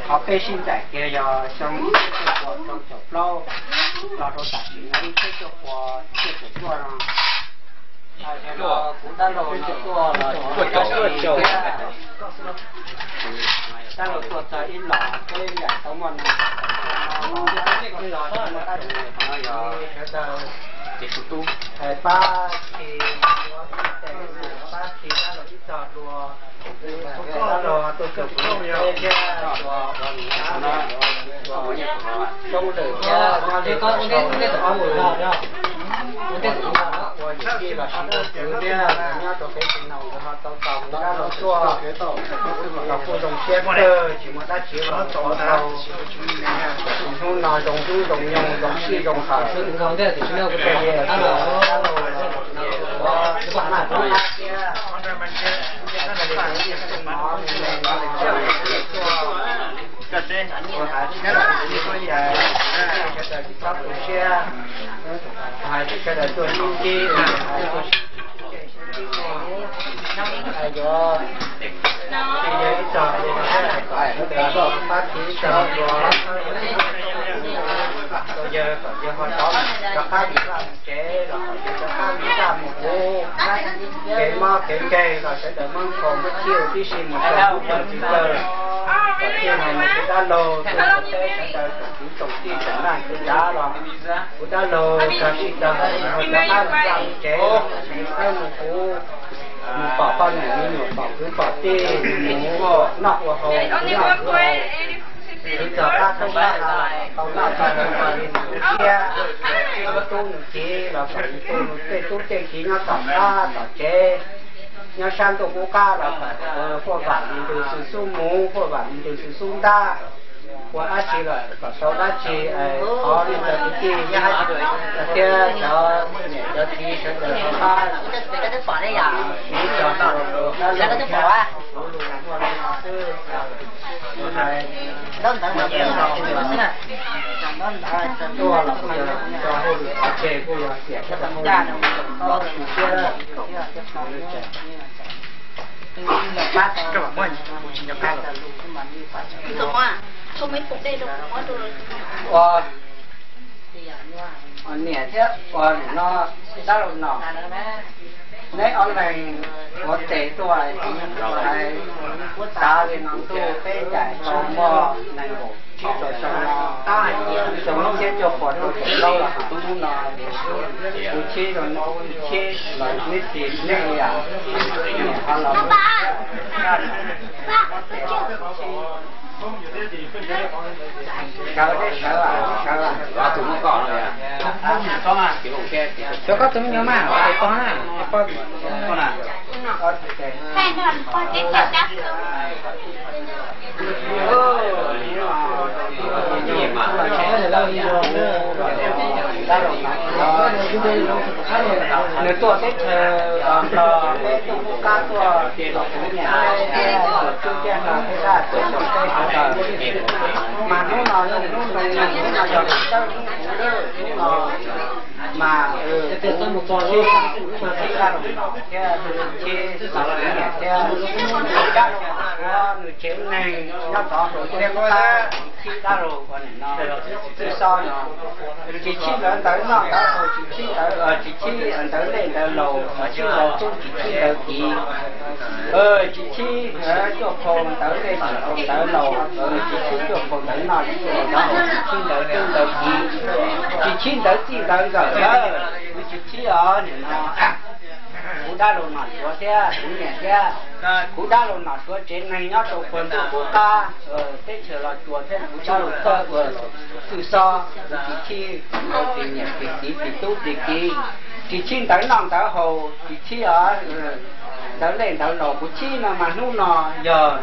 Qhov peb sib ncaim kiag yog xyoo ib txhiab cuaj puas rau caum plaub los rau tam sim no ib txhiab cuaj puas cuaj caum cuaj no. Kuv dab laug no tuaj los, dab laug tuaj txog ib los peb ncaim tau muaj neeg los, muaj dab tsi no yog pab khi, pab khi dab laug ib txog dua. Dab laug tuaj txog kuv thiab ua ua ua coob lwm thiab nyob li ua yim tij los sis ua kwv thiab nyob rau peb tsev no nkawd ho tau tau dab laug tuaj los kuj zoo siab kawg, tsis muaj dab tsi los tau tau. Hnub no zoo hnub zoo nyoog zoo sij zoo hawm xwb. Dab laug, dab laug, hais tsis txhob tu siab, hais tsis sawv daws tuaj sib ntsib, hais tuaj sib ntsib, yuav, yog ib txog, sawv daws pab txhawb ib txog, yawg kom yawg ho rov rov qab vim vaj mus tsev los kom yawg rov qab vim vaj mus huv, kev mob kev nkeeg los sawv daws muab nkhaus muab chij ua tib si mus rau lub tsev txim kawg, kom thiaj li mus kuv dab laug, tus teb sawv daws tsoom kwv tsoom tij tsoom naj tsoom nrav los kuv dab laug txog sij txog hmo rov qab vim vaj mus tsev, mus qab mus huv, mus pom poj niam me nyuam pom kwv pom tij, mus ua noj ua haus, mus noj ua haus, kwv txog qab thoob qab hau, tau noj tau haus li mus tu siab, tub nws txiv los kom nws tej tub tej kiv nyob tom qab tom tsev, nyob sab ntuj qub qab los kom huaj vam li ntws xwb xub mus, huaj vam li ntws xwb xub ntab, ua dab tsi los kom tau dab tsi. Thov nej cov kwv tij thiab cov niam cov txiv sawv daws rov qab siv zog rau dab laug thiab, kuv lus muaj li no xwb. Tuaj los kuj yog tso hauj lwm pov tseg, kuj yog tiam kuj yog hauj lwm, kuv siab. Ua niam thiab ua niam no, dab laug Nom, neb ob leeg ua tes tuaj hais tav li no ntuj peb ncaim tau muaj nees nkaum tsib rau xyoo no, xyoo ib txhiab cuaj puas rau caum plaub los hais hnub no, kuv chib rau, kuv chib los neb tsis nej yam, niam qhov los sawv, sawv, sawv. Cov koj tus me nyuam mas, tes pog na, tes pog. Nws tuaj teb chaws Nplog, peb tuaj qub qab tuaj los kuv niam thiab, tuaj tub thiab no thiab dab, tuaj xyoo peb sawv daws. Mas hnub no yog hnub ntoo, hnub no yog hnub tawb hnub huv, hnub no mas tus txiv dab laug Nom thiab tus txib los kuv niam thiab, dab laug Nom Suav nws tsev neeg nyob tod rau teb qub qab, tsis txhib dab laug ua niam no, txwj xob no. Tsis txhib ntawv ntawv noj ntawv haus, tsis txhib ntawv, tsis txhib ntawv lej ntawv laus, tsis txhib ntawv tub, tsis txhib ntawv kiv, tsis txhib cuaj phau ntawv lej, cuaj phau ntawv laus, tsis txhib cuaj phau ntawv noj, tsis txhib ntawv haus, tsis txhib ntawv tub ntawv kiv, tsis txhib ntawv txij ntawv nkawm lawm, kuv tsis txhib os. Nim no kuv dab laug Nom Suav thiab kuv niam thiab, kuv dab laug Nom Suav tsev neeg nyob rau puag ntuj qub qab teb chaws Los Tsuas thiab kuv dab laug Txawj ua txwj xob, kuv tsis txhib ntawv tsis niam tsis txiv tsis tub tsis kiv, tsis txhib ntawv noj ntawv haus, tsis txhib os ntawv lej ntawv laus, kuv txhib no mas hnub no yog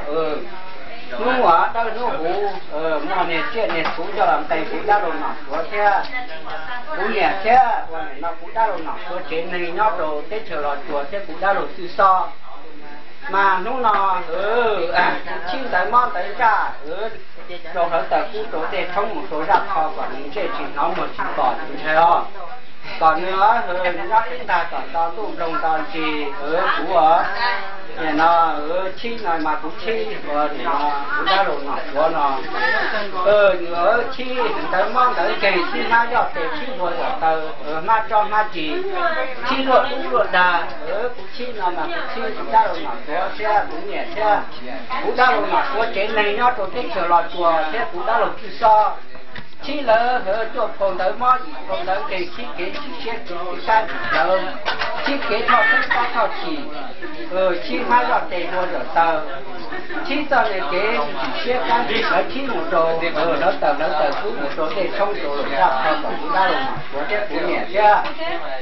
hnub uas dawb hnub huv, muaj niag tsiaj niag txhu coj los ntes kuv dab laug Nom Suav thiab kuv niam thiab, ua nim no kuv dab laug Nom Suav tsev neeg nyob rau teb chaws Los Tsuas thiab kuv dab laug txwj xob. Mas hnub no kuv txhib ntawv mob ntawv ntsaj rau hauv taws kub rau tej tshoob mus rau zaj qho kom nws ntsej tsis hnov muag tsis pom tsis ntshai os, kom nws nyob ib ntag kom nto ntuj nploog nto ntsis kuv os. Nim no, Tshib no mas kuv Tshib, kuv dab laug Nom Suav no, nws Tshib ntawv mob ntawv nkeeg, Tshib hmab zoj tes, Tshib hlua zom taw, hmab tsob hmab ris, Tshib luaj dub luaj dag. Kuv Tshib no mas kuv Tshib, kuv dab laug Nom Suav thiab kuv niam thiab kuv dab laug Nom Suav tsev neeg nyob rau teb chaws Los Tsuas thiab kuv dab laug Txwj Xob. Tshib lawv cuaj phau ntawv mob, yim phau ntawv nkeeg, Tshib kev tsis siab, Tshib kev tsis plawv, Tshib kev thoj txheeb tab thoj chim, Tshib hmab zoj tes hlua zom taw, Tshib txoj niag kev tsis siab kab tsis plawv, Tshib mus rau hlawv taws hlawv taws kub mus rau dej tshoob rau lawm zaj qho kom kuv dab laug Nom Suav thiab kuv niam thiab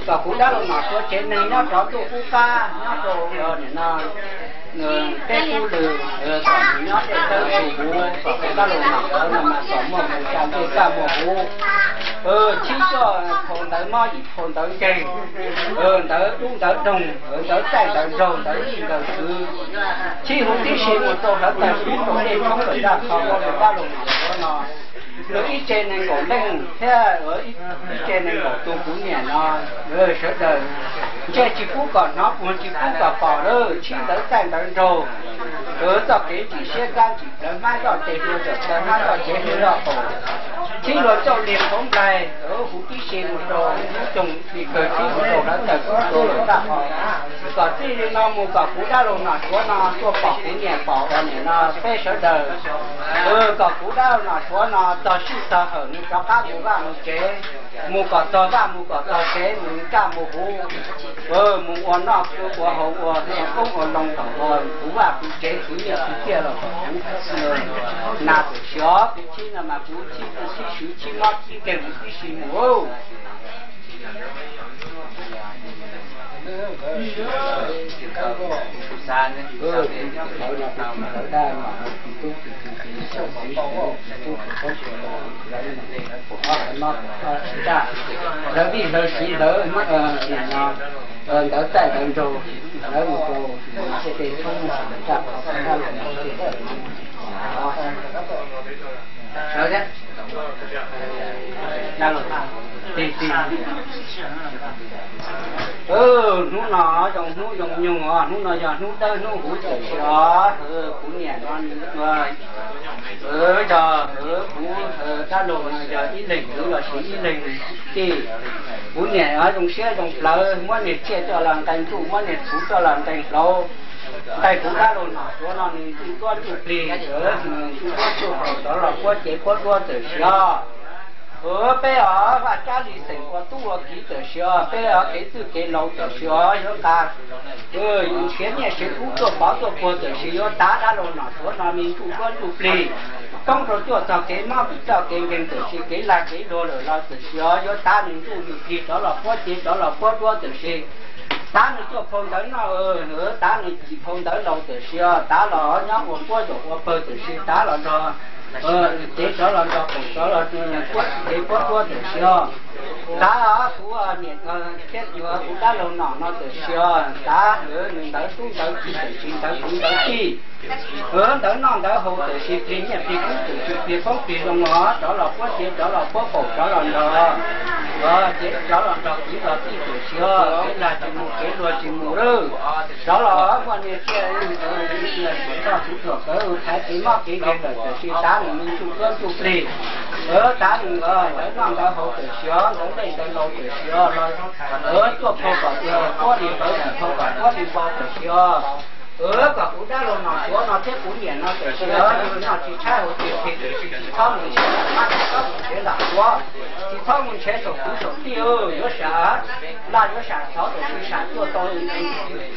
kom kuv dab laug Nom Suav tsev neeg nyob rov ntuj qub qab, nyob rau nim no peb kub lwm, kom nws nyob dej tawb tu huv, kom kuv dab laug Nom Suav no mas kom muaj mus tsa dej kaj muag huv. Tshib cuaj phau ntawv mob, yim phau ntawv nkeeg, ntawv dub ntawv doog, ntawv txaij ntawv nraug, ntawv yij ntawv kwv, Tshib huv tib si mus rau hlawv taws kub rau dej tshoob lawm zaj qho kom kuv dab laug Nom Suav no. Nws ib tse nees nkaum leej thiab ib tse nees nkaum tus kuv niam no, sawv daws ntsej tsis pub kom hnov, muag tsis pub kom pom lawm. Tshib ntawv txaij ntawv nraug, txoj kev tsis siab kab tsis plawv, hmab zoj tes hlua zom taw, hmab zoj cev hlua zoj qaum, Tshib luag cauj liag qauv nplaig, huv tib si mus rau hnub coog li kawg, Tshib mus rau hlawv taws kub rau lawm zaj qho. Kom txij li no mus kom kuv dab laug Nom Suav no tuaj pom kuv niam pom uas nim no peb sawv daws, kom kuv dab laug Nom Suav no txog sij txog hawm nws rov qab mus vaj mus tsev, mus kom txog vaj mus kom txog tsev, mus kaj mus huv, mus ua noj ua haus, ua koob ua loo tom ua kuv vaj kuv tsev, kuv nyiaj kuv txiaj los kom heev, nas tawm siov. Kuv Tshib no mas kuv Tshib txuj Tshib swv Tshib mob Tshib nkeeg huv tib si mus. Lawv vij hlawv siv ntawv, ntawv txaij ntawv nraug, lawv mus rau tej teb tshoob, sawv thiab. Hnub no zoo hnub zoo nyoog os, hnub no yog hnub dawb hnub huv tawm sia os. Kuv niam no nws yog, kuv dab laug no yog ib leeg kwv los sis ib leeg tij. Kuv niam zoo siab zoo plawv, muab niag tsiaj coj los nqee ntuj, muab niag txhuv coj los nqee hlauv. Nqee kuv dab laug Nom Suav no nws ntsuj duab ntsuj plig, nws ntsuj duab ntsuj plig rov los puab cev puab duab tawm sia. Peb os Vaj Tsab Lis xeem ua tub ua kiv tawm sia, peb os kev txwj kev laus tawm sia, yuav nqa siav nyiaj siav kub tuaj pov tuaj puag tawm sia, yuav tav dab laug Nom Suav no nws ntsuj duab ntsuj plig, toob rau cuaj txog kev mob, vim txoj kev nkeeg tawm sia, kev lag kev luag lawm los tawm sia, yuav tav nws ntsuj nws plig rov los puab cev rov los puab duab tawm sia. Tav nws cuaj phau ntawv noj, tav nws yim phau ntawv laus tawm sia, tav los nyob ua puab zaum ua pawg tawm sia, tav los nrog cev rov los nrog qaum rov los puab cev puab duab tawm sia. Tav kuv niam thiab kuv dab laug Nom no tawm sia, tav nws ntawv tub ntawv kiv tawm sia, ntawv kwv ntawv tij, ntawv noj ntawv haus tawm sia, plig nyiaj plig kub tawm sia, plig qoob plig loo os, rov los puab cev rov los puab qaum rov los nrog cev rov los nrog kwv nrog tij tawm sia, kev lag tsis mus kev luag tsis mus lawm. Rov los muaj niag tsiaj txhua txhua kawg thaiv kev mob kev nkeeg lawm tawm sia, tav nws ntsuj duab ntsuj plig, tav nws ntawv noj ntawv haus tawm sia, ntawv lej ntawv laus tawm sia, tuaj phau kom puab li ntawv, phau kom puab li npau tawm sia. Kom kuv dab laug Nom Suav no thiab kuv niam no tawm sia, noj tsis tshaib haus tsis plig tawm sia, tsis txhob mus nrhiav nram qab, tsis txhob mus nrhiav nram suav, tsis txhob mus nrhiav saum kwv saum tij, yuav sam laj yuav sam xov tawm sia, sam tuaj tau,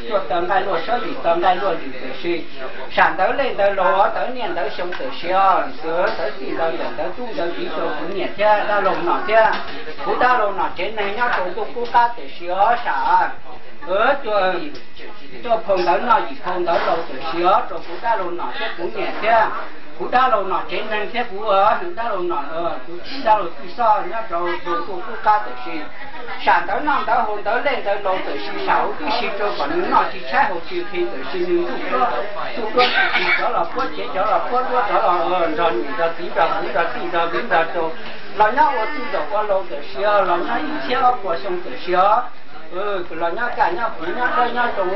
tuaj tau nqaij luaj sab yim tau nqaij luaj lwm tawm sia, sam ntawv lej ntawv laus, ntawv niaj ntawv xyoo tawm sia, ntawv txij ntawv nkawm ntawv tub ntawv kiv rau kuv niam thiab dab laug Nom thiab kuv dab laug Nom tsev neeg nyob rau ntuj qub qab tawm sia, sam tuaj phau ntawv noj yim phau ntawv laus tawm sia rau kuv dab laug Nom thiab kuv niam thiab kuv dab laug Nom tsev neeg thiab kuv dab laug Nom, kuv txiv dab laug Txwj Xoj nyob rau ntuj qub qab tawm sia. Sam ntawv noj ntawv haus ntawv lej ntawv laus tawm sia, sam huv tib si rau kom nws noj tsis tshaib haus tsis plig tawm sia, nws ntuj duab ntuj plig rov los puab cev rov los puab duab rov los nrog niam nrog txiv nrog kwv nrog tij nrog viv nrog tsaus, los nyob ua txij zaum ua laus tawm sia, los nyob ib txhiab ob puas xyoo tawm sia, los nyob kaj nyob huv nyob dawb nyob zoo.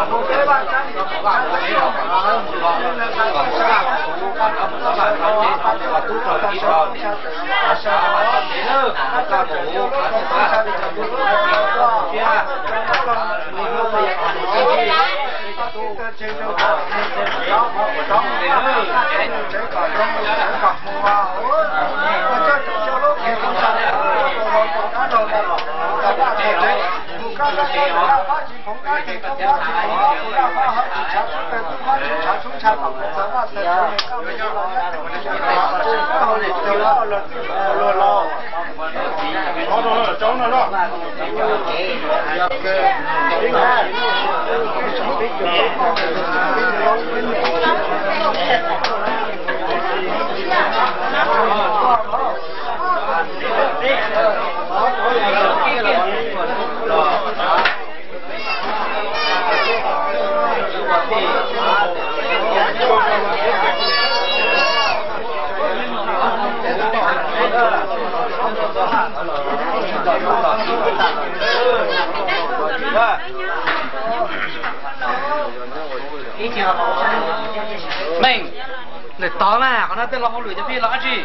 Meej, lwm tod na, qhov no tej laus hauj lwm cov phooj ywg los dab tsi?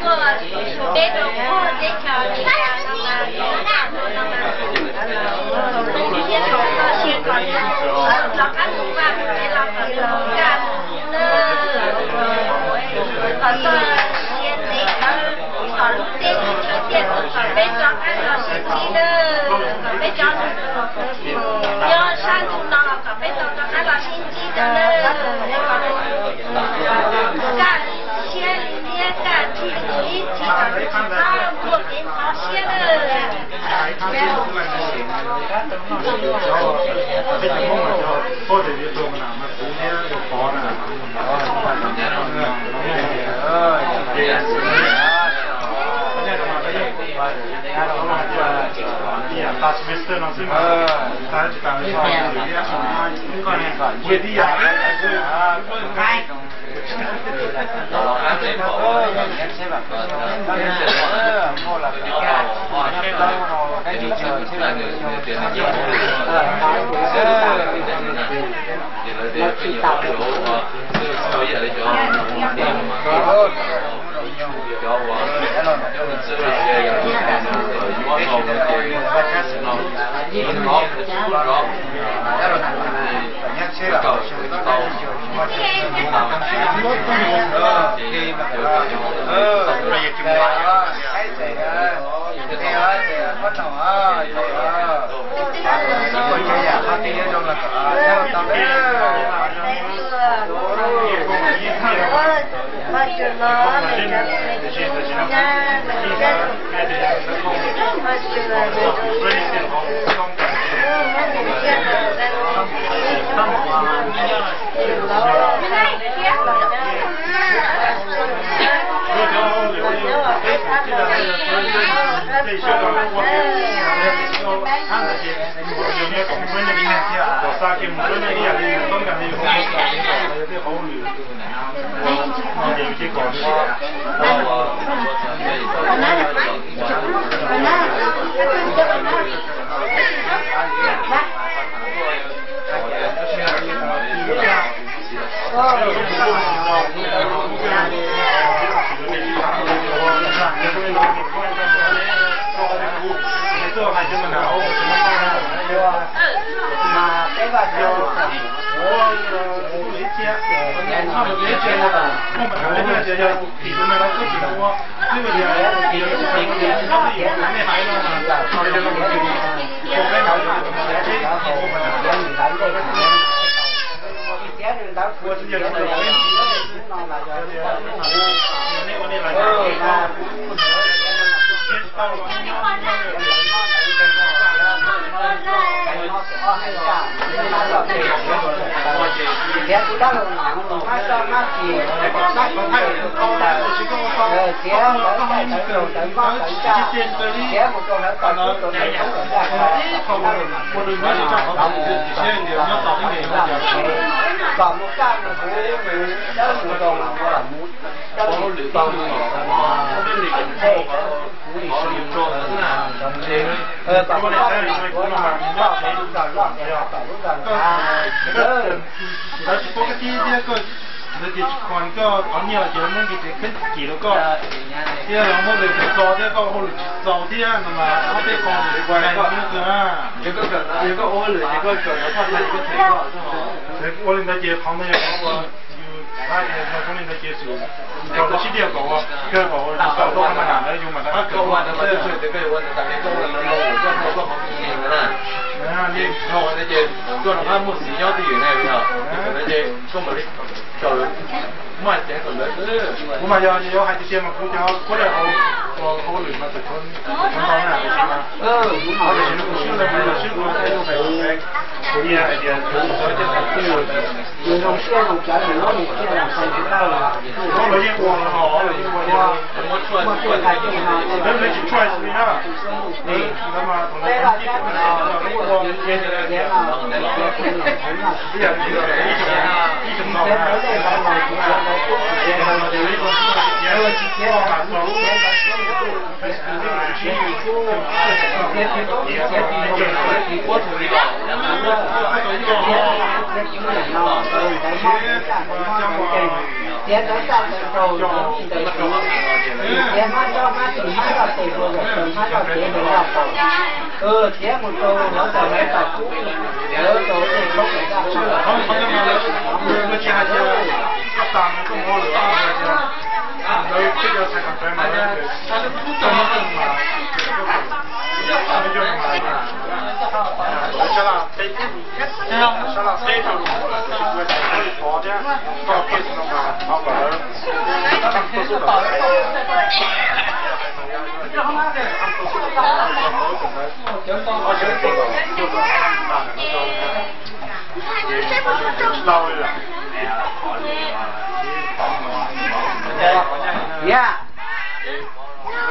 Kom lub teb chaws tiaj kom peb rov qab los sib ntsib nawb, kom peb cov nyob sab ntuj no kom peb tau rov qab los sib ntsib dua nawb. Kaj siab li thiab kaj txi ib txhis kom peb tsis txhob muaj kev kho siab nawb. Ntawd tsis paub koj tib thiab koj, ntawd ces tsis kho koj qhov nyiaj los ces lawv muab nqi tes kheeb cim rau koj, thiab lawv muab tes tso thiab koj hauj lwm tsis txaus thiab no mas ob peb qho ua li ntawd ces qhov ntawd yog qhov uas yus xav tias yog zoo li ntawd ces xwm rau lawv sib tiag kom ua kawg kom ua tau tau qhov mas nam ntawd yus mam rov qab kawm. Li no ces koj rov qab muaj txiv nyob twj ywm na, ces koj mam li Kuv mas yog yuav hais tiag tiag mas kuv cov kuab daim hauv, hauv lwm mas tseem tshuav ntau na, tiam sis mas kuv swb los mas yog swb kuv thiaj li hais tias kuv cov coj tau twj ywm. Lawv yeej ua, lawv yeej ua, lawv tsis choice li na. Lawv mas thaum lawv ua, ib yam li ib tsoom no na,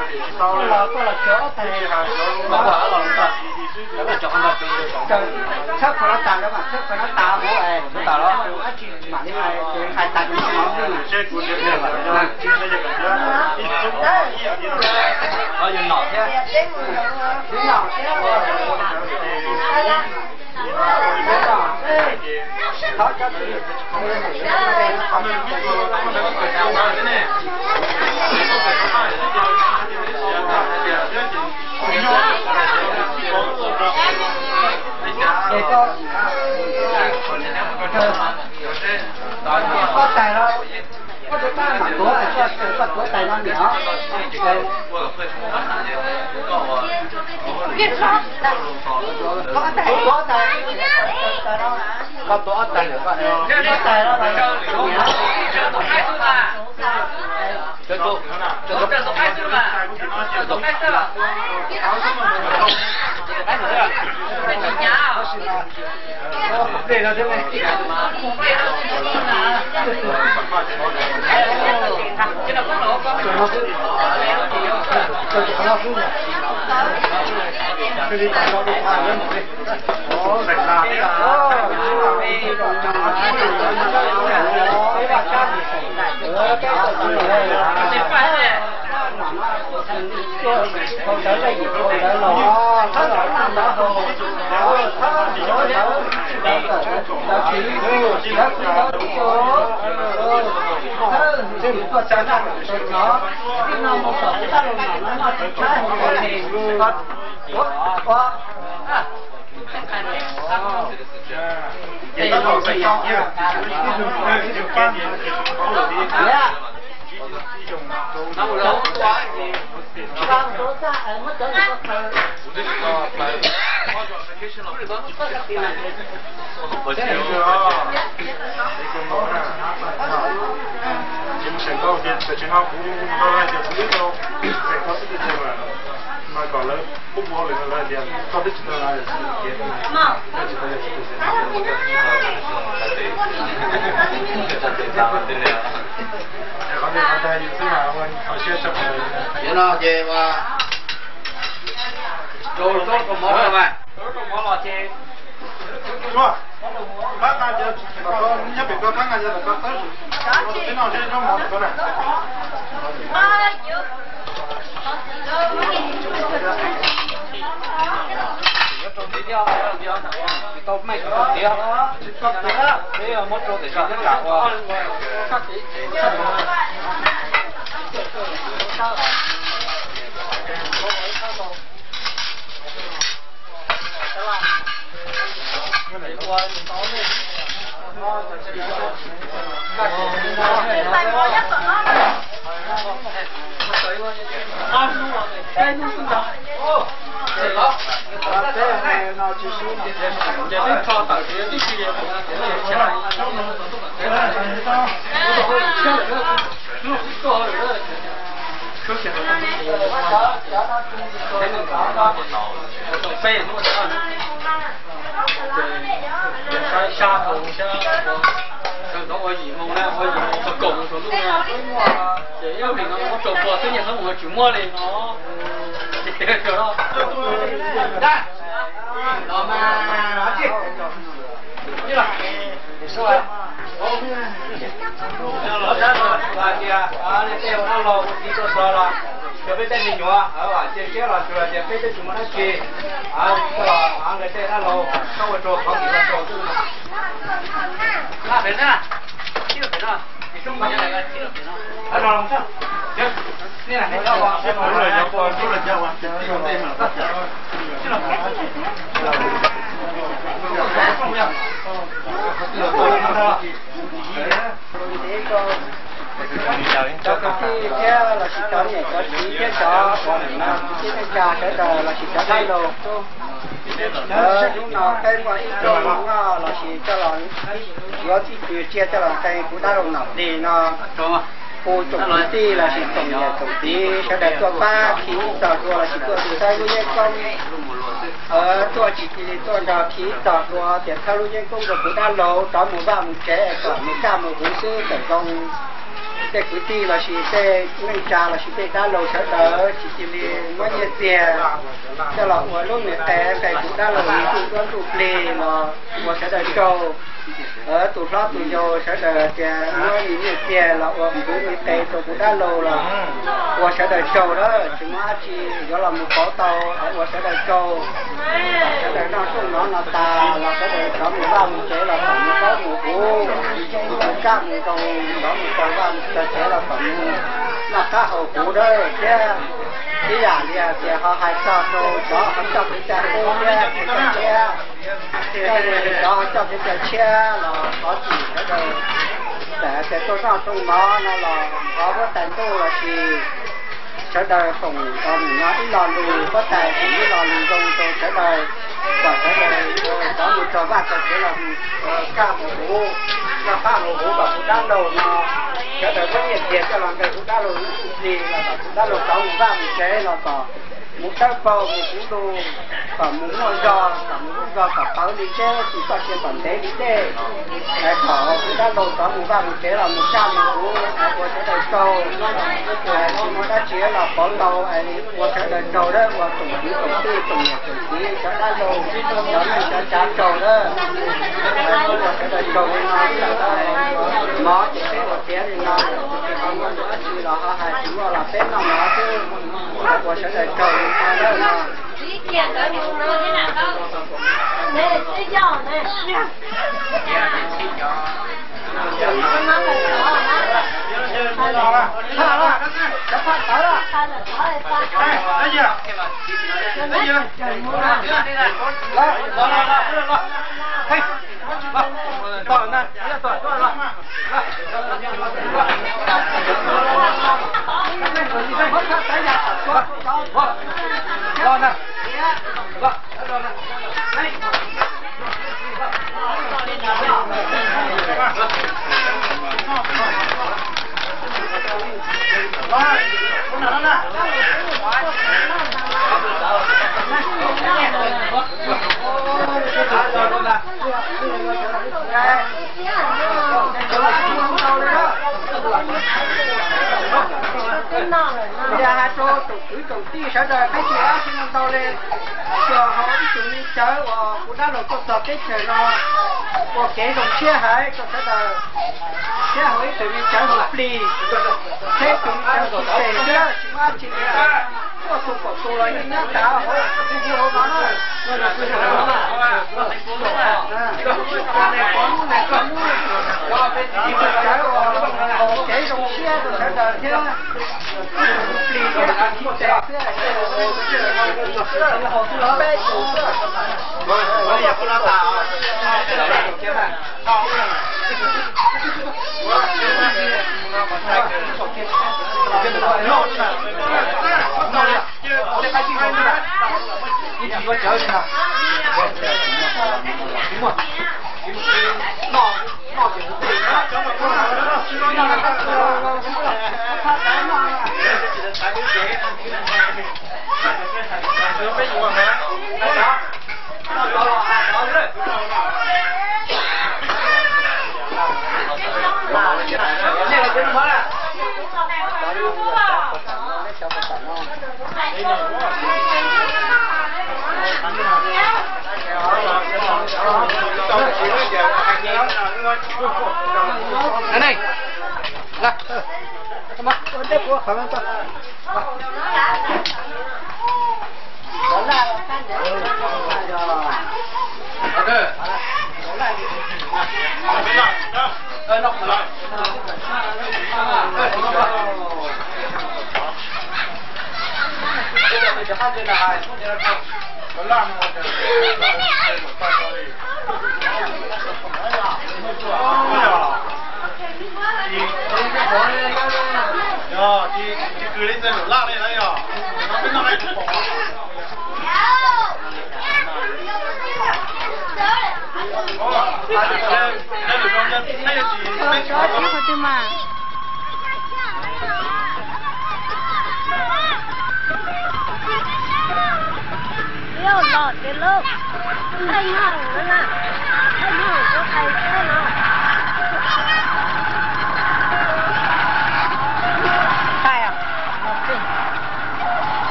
Los koj los cov tais, tshawb qhov no tas, tshawb qhov no tas, mus dab tsi mam li hais, hais tas kuv mam li. Yuav nom thiab. Ob tais los, koj tuav tais no niam. Koj tuav ob tais, ob tais no. Yog no ces ua rau rau mov mas. Rau mov los ces, pab nqa, nyob pem ko pab nqa cov ntawm ko tawb, peb noj seb nyob mov ntawm ko na. Nyob rau ntiv thiab, tsis tau meej rau tiav, peb muab rau ntawm zos thiab kam ua. Peb hnub no ces saib sab hauv sab, sawv ntxov ua yim moo na, ua yim moo txog kaum moo tsaus ntuj na, ces ib lub hlis no muab rau pua xwb, nyiaj txhob mus tsis muaj li no. Ces los mas, los txog hais tias nej tej ua dab laug ua txiv tuaj txog los, yog peb tej me nyuam cia siab los tsuas hais tias peb twb tsis muaj dab tsi, los nkawd tej dab laug txhob ua rau qhov ntxim ua rau xwb. Cov kwv tij thiab los sis cov niam cov txiv thiab cov pog niam no kwv tij neej tsa sawv daws los sis cov dab laug, hnub no peb muaj ib tug noj los sis coj los yuav txij twg tsiaj coj los qee kuv dab laug Nom Plig no, kuv tsoom kwv tij los sis tsoom niam tsoom txiv sawv daws tuaj pab khi ib txoj hlua los sis tuaj tu saib lub yeeb koob, tuaj tsis cia li tuaj nrog khi ib txoj hlua tias thawb lub yeeb koob rau kuv dab laug rov mus vaj mus tsev kom mus kaj mus huv xwb txawm zoo. Tej kwv tij lossis tej neej tsa lossis tej dab laug sawv daws tsis cia li muab nyiaj txiag coj los ua lub me qe, qe kuv dab laug ntuj duab ntuj plig los ua sawv daws tsaug. Tus hlob tus yau sawv daws tias muab nyiaj txiag los ua kuv me qe rau kuv dab laug los ua sawv daws tsaug lawm, tsis muaj dab tsi yuav los mus pauv tau, ua sawv daws tsaug. Sawv daws noj rooj nov no tas los sawv daws rov mus vaj mus tsev los kom mus plaub mus huv, mus kaj mus zoo, rov mus txog vaj txog tsev los kom mus noj qab haus huv dawb thiab. Ib yam li hais tias ho hais txog rau cov ho coj kev cai qub thiab, thiab cov ho coj kev cai tshiab los thov txim sawv daws. Txawm hais tias tuaj noj rooj nov no los thov huab tais ntuj lossis sawv daws foom tau mus no ib lo lus, huab tais foom ib lo lus zoo rau sawv daws, kom sawv daws rov mus txog vaj txog tsev los mus kaj mus huv, noj qab haus huv kom tus dab laug no sawv daws muab nyiaj txiag coj los nqe tus dab laug lub txuj ci los kom tus dab laug rov mus vaj mus tsev los kom mus dawb paug mus kuv lug, kom mus muaj zog, kom mus lub zog kom tawv li seb tus txoj sia kom ntev li dej. Kom tus dab laug rov mus vaj mus tsev los mus kaj mus huv, ua sawv daws tsaug. Tsis muaj dab tsi los pauv tau, ua sawv daws tsaug lawm, ua tsoom kwv tsoom tij tsoom niam tsoom txiv cov dab laug cov neej cov tsav tsaug lawm. Ua sawv daws tsaug li no, mov ces peb ua tiav li no, tsis muaj dab tsi los ho hais tsis muaj los peb noj mov xwb. Ua sawv daws tsaug li no lawm no. Yog hais rau tsoom kwv tsoom tij sawv daws, peb tsis ua dab tsi ntau li, tsuas hauv ib tug me cawv uas kuv dab laug tuaj txog teb chaws no ua kev zoo siab heev rau sawv daws, thiab hauv ib tug me cawv hu plig, thiab ib tug me cawv hu tes thiab tsis muaj dab tsi li. Tuaj tus pom tus los yeej nyob tas hauv tus me cawv hauv no na. Tus me cawv ua kev zoo siab rau sawv daws thiab. Ib tug hu plig thiab ib tug hu tes thiab. Peb tus xwb.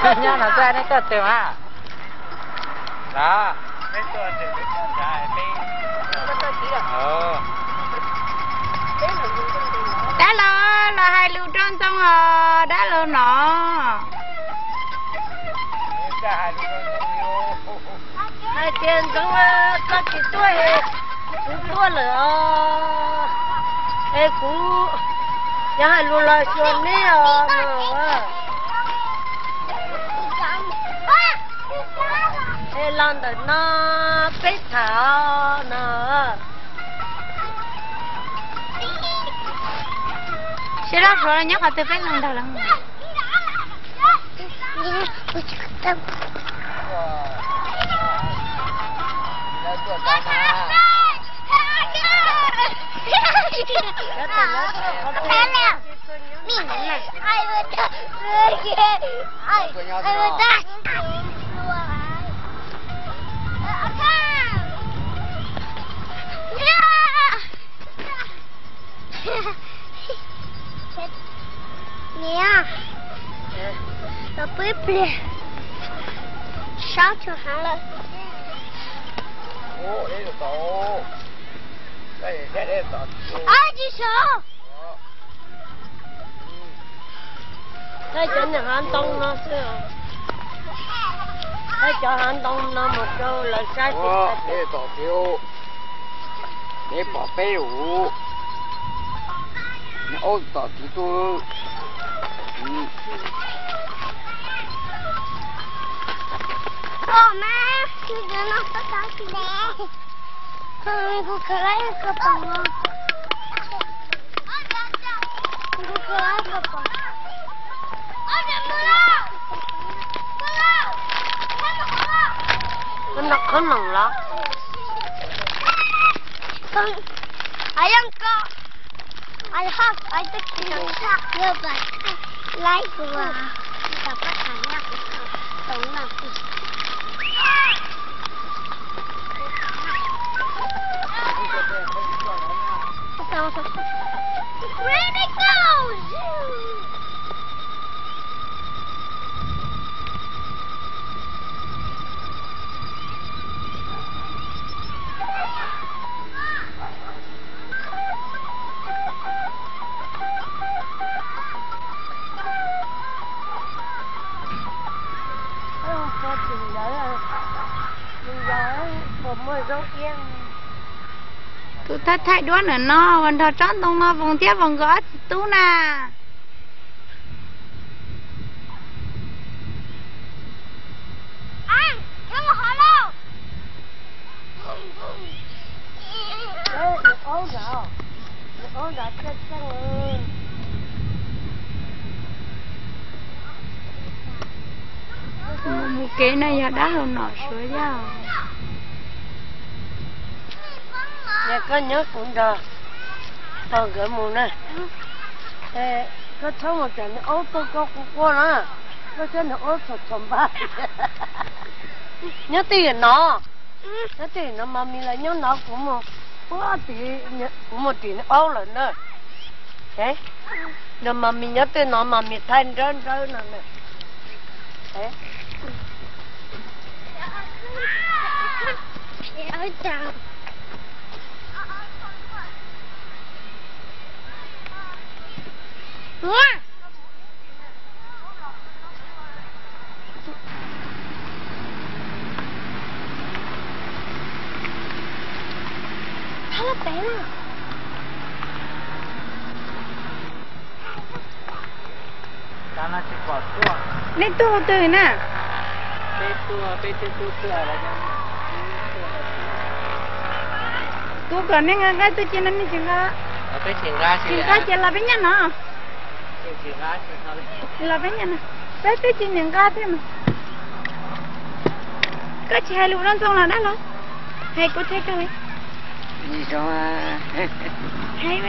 Nyob no xwb nej tuaj twg mas? Los, dab laug los hais lus rau Ntxoov os dab laug no. Hais tias Ntxoov, koj tsis tuaj es kuv tuaj lawm os. Es kuv yuav hais lus los xyuas neb os no. Es los ntawm no peb tham no. Sib laj suav nyob qhov twg peb los ntawd los. Niam, los pw ib pliag, sab tshua heev lawm. Ab, tsis sab. Thaij cov niag hav ntoo no xwb. Thaij cov hav ntoo no mus rau lawv saib. Neb pom peb ua, neb aub tom tid tuaj. Koj noj qhob noom los? Ai, yeej koj. Ai, hoj, ai, twb kis yog pas laib kuv, tam pab tham nyob kuv tau noj. Tus thaij thaij duab ntawm no uas nrog tsob ntoo no voos thiab voos nkawd ob txiv tub na. Mus kev no yog dab laug Nom Suav Yaj. Koj nyob kuv nrog pog nkawd mus na. Koj txhob mus cov niag aub tuaj koj quaj quaj na. Koj cov niag aub txhom txhom npab. Nyob twj ywm no, nyob twj ywm no mas mis los nyob no, kuv mus, kuv mus tim niag aub lawm na. No mas mis nyob twj no mas mis thaij nrawb nrawb no na. Nej tuaj twg na? Kuv kom nej nqa nqaij tuaj cia no nej tsis nqa. Tsis nqa ces los peb nyob no. Los peb nyob no, peb twb tsis niam nqa thiab mas. Koj tsis hais lus rau Ntxoov los dab laug? Hais kuv thiab koj. Hais.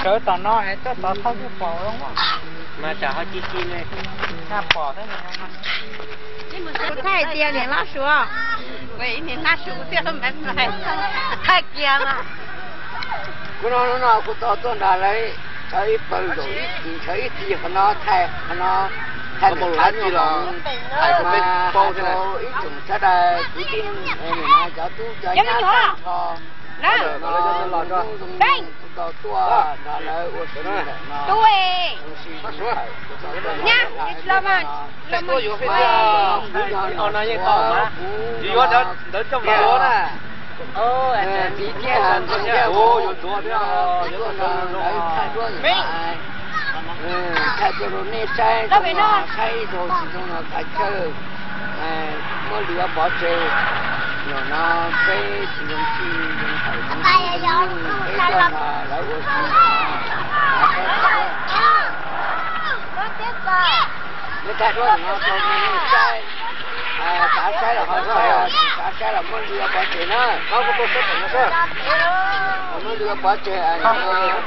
Sawv tom no es tuaj tod thauj twb pom zoo. Mas tsam ho ci ci li, thaij pom. Kuv thaij tias niam hlob Suav, niam hlob Suav thiaj me me thaij kiag mas. Kuv no hnub no kuv tau tuaj nrog lawv sawv ib pawg zaum ib txhia, sawv ib txhia qhov no thaij, qhov no thaij mus lav ci los hais kuv peb paub thiab na. Ib tsoom sawv daws kwv tij, cov tub cov nyab tag nrho, lawv cov los zoo zoo kuv tau tuaj nrog lawv ua si ntawm no. Kuv no kuv yog ntawd coj mus ua na. Txiv thiab ntxawg thiab, kuv tuaj nrog lawv thaij duab ntawm no, thaij tuaj rau nej saib, saib ib zaug tsis zoo los thov chaw, muab lwm ob pov tseg. Nyuam no peb tsis zoo txij zoo hawm zoo txij, peb tuaj nrog lawv ua si. Nej thaij duab ntawm no rau nej saib, xav saib los ho saib, tsis xav saib los muab lwm ob pov tseg na. Muab lwm ob pov tseg,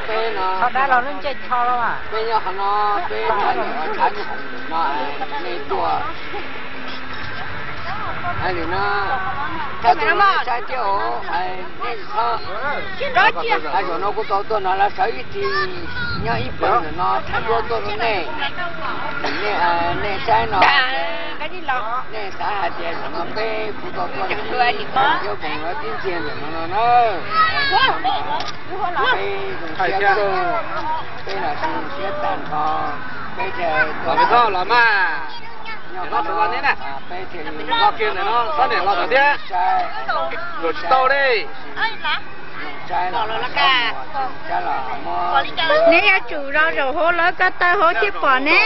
peb no, peb nyob qhov no, peb thaij ntawm no, nej tuaj. Nim no thaij tuaj rau nej saib thiab os, nej tsis txhob. Zaum no kuv tau tuaj no lawv sawv ib txhia nyob ib pawg ntawm no thaij duab tuaj rau nej. Nej saib no, nej xav hais tias zaum no peb kuv tau tuaj no, cov koom lawv tib ntxiag ntawm no no na. Peb zoo siab, peb los zoo siab tag nrho, peb thiaj los mas. Nyob qhov no peb thiaj li los kiag ntawm no, txhob niam los tom thiab, luam tsis tau li. Neb yuav tsum los zaum hauv lawv ko taw hauv thiaj pom ne.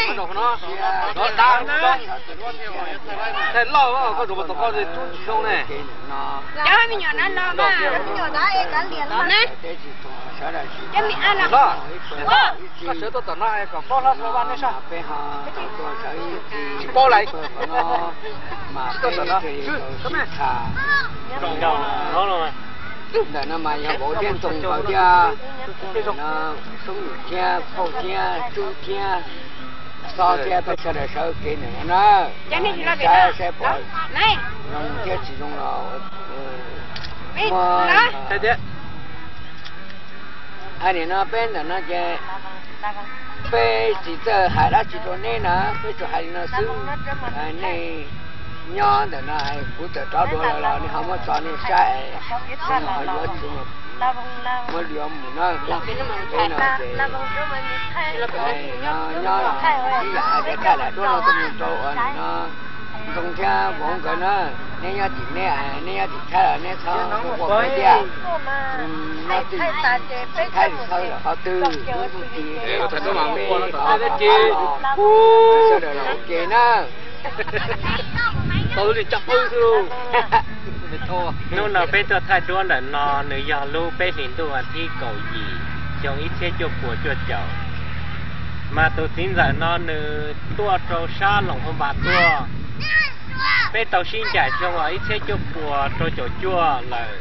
Thaij loj koj zaum tom koj tub tsis zoo ne. Cov me nyuam no los mas, cov me a no. Koj sawv tuaj tom no kom paub hlob Suav Vaj nej saib. Tsis paub lawm. Tsis tuaj tom no. Ntawm no mas yog vauv thiab ntxoog nkaus thiab, Xoob Yim thiab Phauj thiab Tsub thiab Xob thiab peb sawv daws sawv kev ntawm no na. Saib saib pom zoo thiab tsis zoo los muab. Nim no peb ntawm no ces peb tsis txawj hais dab tsi rau neb na, peb tsuas hais li no xwb. Nej nyob ntawm no kuv txawm rov dua lawm los nej ho muab tso nej saib, ho yuav tsis muab yuav mus na. Peb no ces nyob ib yam hais tias thaij daim duab no tuaj mus rau uas nim no Ntxoog thiab Vauv nkawd na, neb nyob tim neb, neb nyob tim Thaib los neb txhob quaj peb thiab. Nyob tim Thaib tsis txhob lawm qhov twg, lub ntuj tim peb sawv daws los ua ke na. Hnub no peb tuaj thaij duab ntawm no nws yog lub peb hlis ntuj vas thib kaum yim xyoo ib txhiab cuaj puas cuaj caum. Mas tus txiv ntxawm no nws tuaj rau sab Loos Phoo Npas tuaj. Peb tau sib ncaim xyoo uas ib txhiab cuaj puas rau caum cuaj lawm,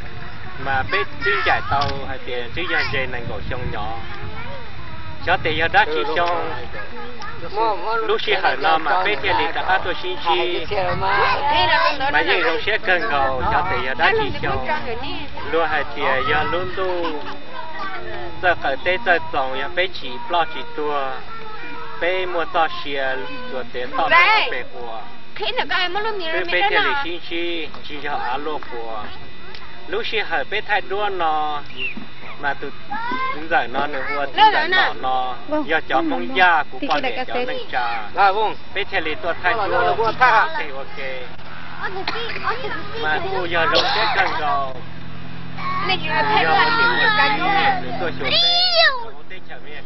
mas peb sib ncaim tau hais tias twb yog ze nees nkaum xyoo nyob. Xyov tes yog dab tsi xyoo, lub sij hawm no mas peb thiaj li rov qab tuaj sib ntsib. Mas yeej zoo siab kawg nkaus, xyov tes yog dab tsi xyoo. Luag hais tias yog lub ntuj txawj qawm teb txawj txoos, yog peb tsis ploj tsis tuag, peb muaj txoj sia txuas txiav txoj pem quas, twb peb thiaj li sib ntsib tsis yog av luaj quas. Lub sij hawm peb thaij duab no, mas tus txiv ntxawm no nws hu ua txiv ntxawm Nom no, yog cov Hmoob Yaj kuv poj niam cov neej tsa. Peb thiaj li tuaj thaij duab ua ke. Mas kuj yog zoo siab kawg nkaus, yog ua niam ua txiv nws tuaj xyuas peb hauv teb chaws Amelikas.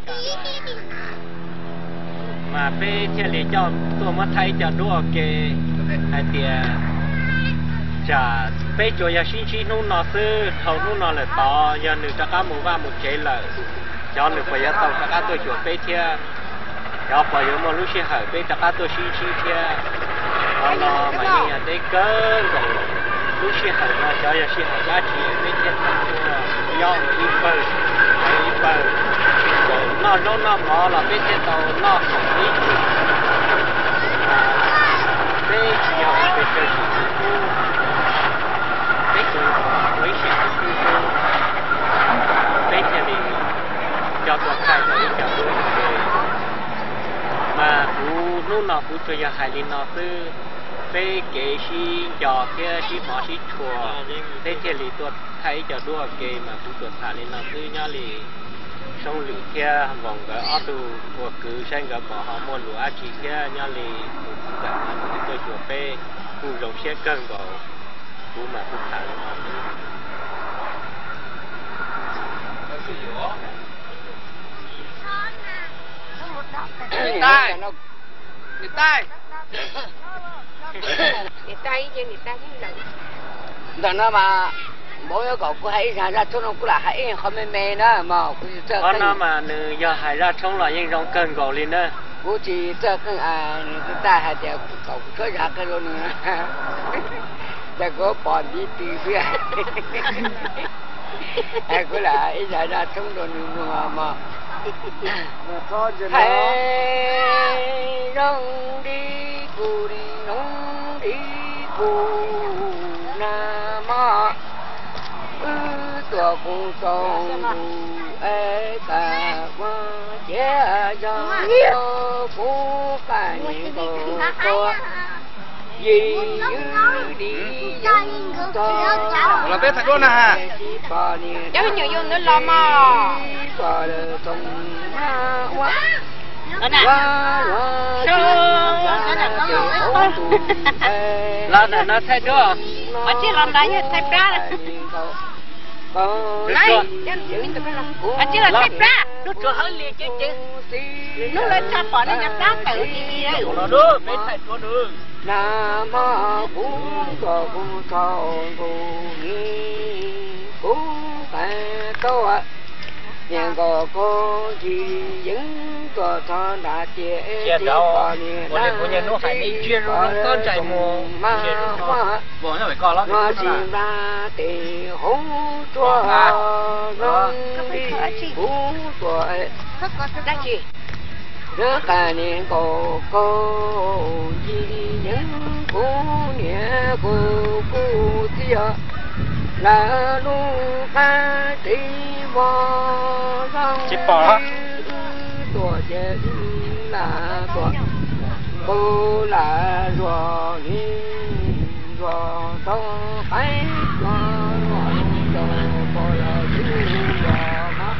Mas peb thiaj li coj tuaj muab thaij ib co duab ua ke hais tias tsam peb tsuas yog sib ntsib hnub no xwb, dhau hnub no lawm tod yog nws rov qab mus vaj mus tsev lawm, xyov nws puas yuav tau rov qab tuaj xyuas peb thiab, xyov puas yuav muaj lub sij hawm peb rov qab tuaj sib ntsib thiab. Qhov no mas yeej yog deb kawg nkaus, lub sij hawm no xyov yog sij hawm dab tsi peb thiaj tau tuaj nyob ua ib pawg, ua ib pawg. Noj zaub noj mov los peb thiaj tau noj khoom ib txhis. Peb tsis yog ua pes tsawg tsis txhua, peb tsuas ua ib sim xwb, peb thiaj li coj tuaj thaij tau ib co duab ua ke. Mas kuv hnub no kuv tsuas yog hais li no xwb, peb kev sib nco thiab sib hmov sib tshua, peb thiaj li tuaj thaij ib co duab ua ke. Mas kuv tsuas tham li no xwb, nyob li Soob Lwm thiab Nkaus nkawd ob tug ua kwv saib nkawd pom ho muaj lus dab tsi thiab, nyob li tus txawm no nws tuaj xyuas peb kuj zoo siab kawg nkaus. Kuv mas kuv tham li no xwb. Ntawm no mas npaum li kom kuv hais ib zaj, zaj tshoob no kuv lam hais ib qho me me na mog, kuv tsis txawj qhov no mas nws yog hais zaj tshoob los yeej zoo kawg nkaus li na. Kuv tsis txawj qeej, nws kuj tau hais tias kom kuv tshuab zaj qeej rau nws, ces kuv pom ntiv tw xwb. Kuv lam ib zaj zaj tshoob rau nws mloog mog. Hais zoo li kuv, zoo li kuv na mog, wb tuam kuv tau ntus es tas ua ciav yog kuv qaj niam nkaus tua yim ywb li yeeb tog. Los peb tham duab na ha. Cov me nyuam yus ntawd los mog. Los ntawm no thaij duab. Ov, tsis los ntawd yog thaij plab. Ov, tsis los thaij plab, lub tsuav hauv li ceev ceev. Hnub lawv tshaj pom nej cov plab tawm li li. Los peb thaij duab na. Nag hmo kuv nkaus kuv tau nkaus ni, kuv qab tau niam nkaus koj ntsis yeeb tuam txog nram ciam teb pom niam dab tsi pom lawv txoos mas muaj no tsis npla tes hauv tsuag zoo li kuv tuam. Lawv qab niam nkaus koj ntsis yeeb kuv niam kuv kuj txiv os, lawv lub qab tsev vog zoo li wb tuam ces wb lam tuam, kuv lam zuam li zuam tau qaib zuam zuam tau pom los wb zuam mas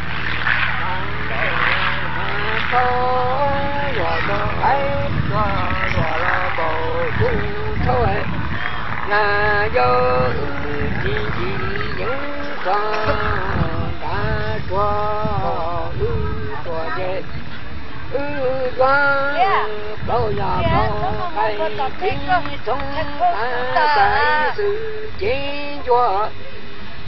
tau zuam tau qaib zuam zuam los nkaus kuv tshauj na, yog wb tsis ntsis yeeb txog nrad tsuag wb tuam ces wb yuav plaub yog plaub qaib tib txhob tas xwm cev ncuag.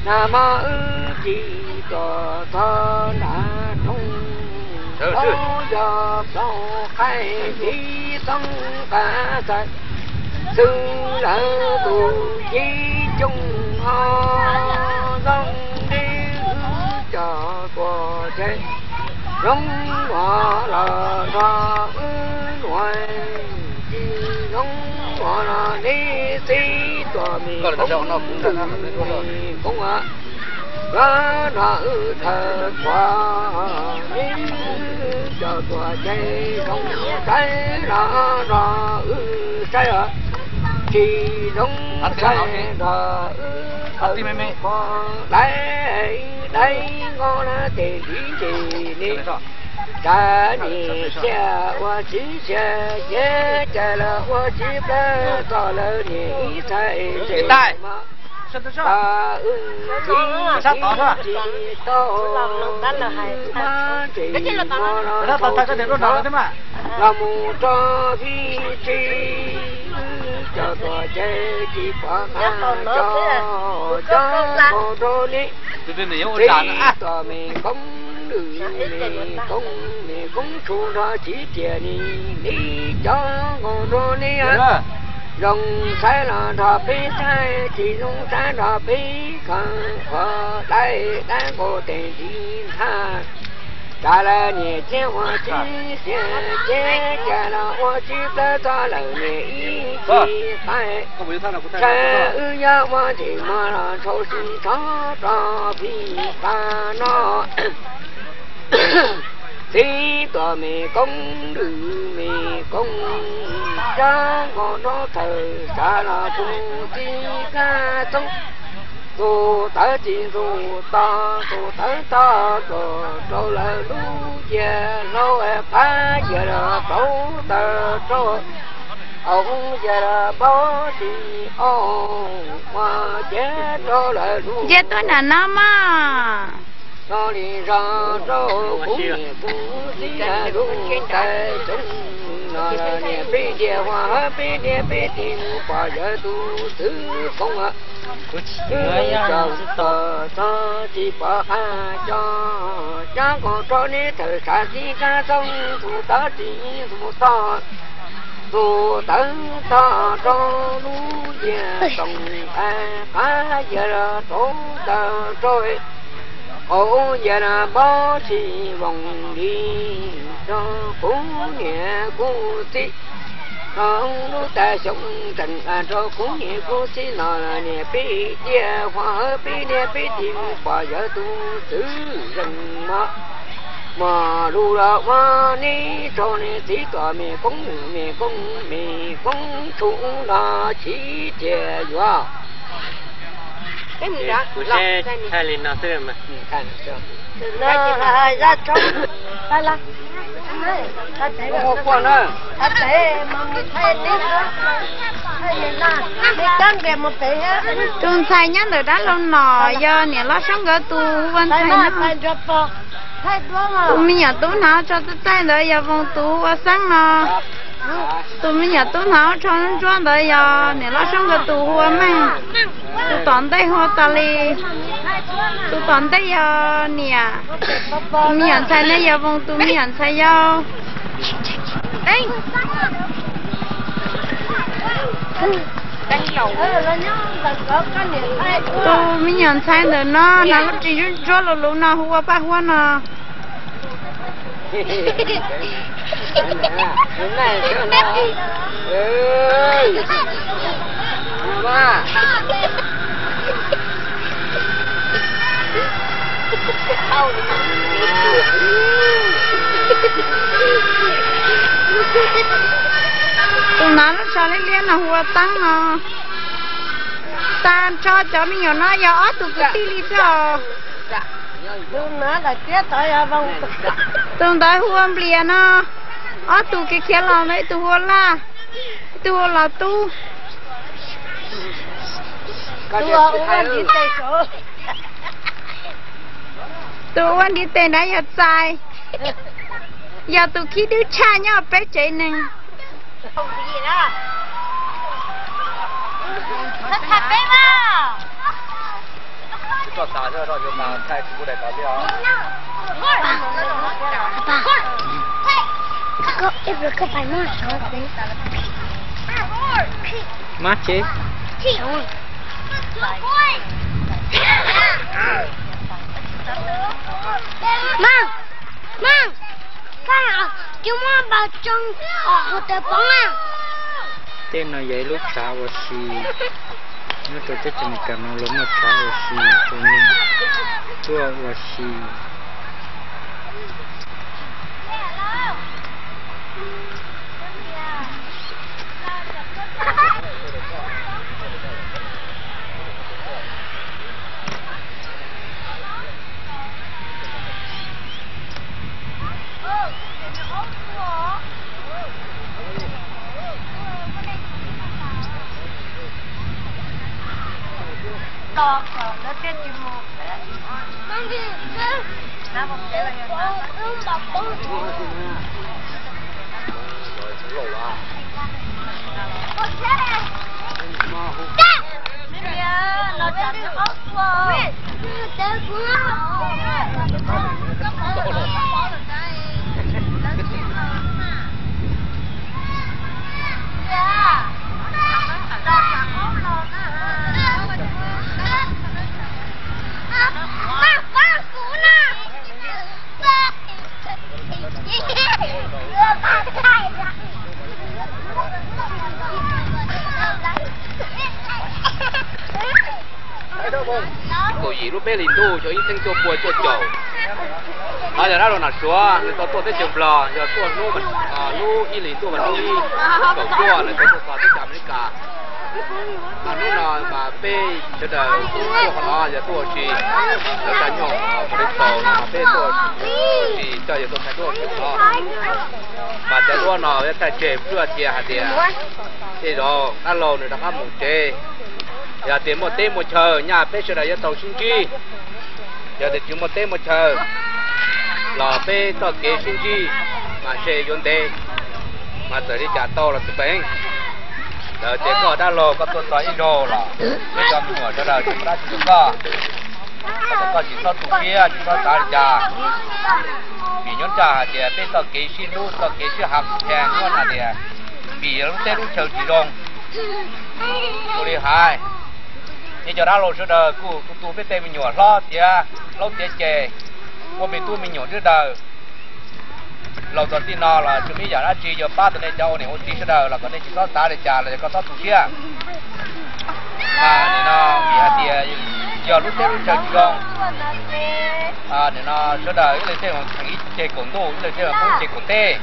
Nag hmo wb tsis tuam txog nrad roob, plaub yog plaub qaib tib txhob tas xwm, xwb lawv tus cev coob ho zoo li wb cov tuam ces zoo nuav los nrog wb nuav, tsis zoo nuav los nej txib tuam me koob, me koob yuav nrog wb thawm tshuav nej cov tuam ces zoo saib los nrog wb saib os, tsis zoo saib nrog wb thawm tshuav dai dai nkoj na tes ntiv ntsis ne. Tsav nim xiab ua txiv xiab ces cas los ua txiv plab txog lawv niam ib txhais tes mas wb txiv tsis tau mas tseem muab los los mus rau vij tsis, wb cov tuam ces tsis pom qab cov cov nkaus rau nej, txib tuam me koob lwm me koob me koob tshua nrog txiv tias ni, nej cov nkaus rau nej zoo saib los nrog peb saib, tsis zoo saib nrog peb khaws qhov dai dab nkaus tes ntiv nthaj. Tsam lawv niam txiv ua tsis xiam ces cas los ua tsis plawg txog lawm niam ib txhis qaib. Tsam wb yuav ua tsis muaj los tshau sib txhob rau pib qab no. Txiv tuam me koob lwm me koob, sab nkaus rau thawm tsam los kuv txiv kab txoob. Tus tawv tsis ntxuav tog, tus tawv tog tsuas rau lawv lub ciaj hlau, qab yawg los rau tawv rau, au yawg los npau tsis au, ua ciaj rau lawv lub. Nce tuaj nram no mog. Txog li zog rau kuv niam kuv txiv lawv lub tais xyoob no, niam peb diav huam hawv peb diav peb tij mus pom yawg tus txwv poob. Txog txog tsis pom qab coj, cab nkaus rau neb thawm tsam txiv kab txoob, tus tawv tsis ntxuav tog, tus tawv tog rau lub ciaj toom, qab yawg los rau tawv rau, au yawg los npau tsis voos li rau kuv niam kuv txiv. Rau lub tais xyoob tseem rau kuv niam kuv txiv no, niam peb diav huam hawv peb diav peb tij mus pom yawg tus txwv zeeg mog. Mos lus los muab neb rau neb txiv tuam me koob me koob me koob tshum no tsis tiag yuav. Kuv saib thaij li no xwb mas. Tus ntxhais nyob ntawm dab laug no yog niam Loj Saub nkawd tus hu ua ntxhais no. Tus me nyuam tub hnav tsho txaij txaij ntawd yog Voos tus hu ua Xeeb no. Tus me nyuam tub hnav tsho ntsuab ntawd yog niam Loj Saub nkawd tus hu ua Meej. Tus tom ntej hu ua Tos Lis. Tus tom ntej yog niam. Tus me nyuam ntxhais no yog Voos tus me nyuam ntxhais yau. Tus me nyuam ntxhais ntawm no hnav lub ris ntsuab ntsuab luv luv no hu ua Paj Huab no. Tus hnav lub tsho liab liab no hu ua Teeb no. Tag nrho cov me nyuam no yog ob tug kwv tij li xwb os. Tus ntawd hu ua Nplias no. Ob tug kev khiav los ntawd ib tug hu ua Laj, ib tug hu ua Los Tub. Tus ua ntiv tes ntawd yog Txais, yog tus khib dwb tshaj nyob peb tsev neeg. Mab tsev. Maj, maj, koj, koj muab npau tsoo hauv tus pob na. Tej no yog ib lub tshav ua si. Nyob rau teb chaws Amelikas no lawv muaj tshav ua si rau neeg tuaj ua si. kaum yim lub peb hlis ntuj xyoo ib txhiab cuaj pua cuaj caum. Qhov yog dab laug Nom Suav nws tau tuaj teb chaws Nplog yog tuaj hnub, lub ib hlis ntuj vas thib kaum cuaj nws tau tuaj txog teb chaws Amelikas. Mas hnub no mas peb sawv daws tuaj qhov no yog tuaj ua si, lawv tag nyoog mus li txaus no mas peb tuaj ua si coj yawg tuaj thaij duab ua si no. Mas cov duab no yog thaij tseg pub tias hais tias tej zaum dab laug nws rov qab mus tsev. Yog tias muaj teb muaj chaw nyaj peb sawv daws yuav tau sib ntsib. Yog tias tsis muaj teb muaj chaw los peb txoj kev sib ntsib mas ntshe yuav ntev, mas txawm li cas tau los xij peem. Lawv tias koj dab laug koj tuaj txog ib zaug los peb cov me nyuam sawv daws tsis muaj dab tsi rau koj, kom koj tsis txhob tu siab tsis txhob xav li cas. Vim nyob tsam hais tias peb txoj kev sib hlub txoj kev sib hav khas nyuaj hais tias vim lub teb lub chaw tsis zoo. Ua li hais, nej cov dab laug sawv daws kuj tu tu peb tej me nyuam hlob tiav laub tiav ces, ua me tub me nyuam sawv daws. Laus txog txij no los tsis muaj ib yam dab tsi yuav pab tau nej cov ua niam ua txiv sawv daws los kom nej tsis txhob xav li cas los yog koj txhob tu siab. Nim no vim hais tias yog lub teb lub chaw tsis zoo, nim no sawv daws ib leeg tej mus theem ib ceg kaum ntuj, ib leeg tej poob ib ceg kaum teb.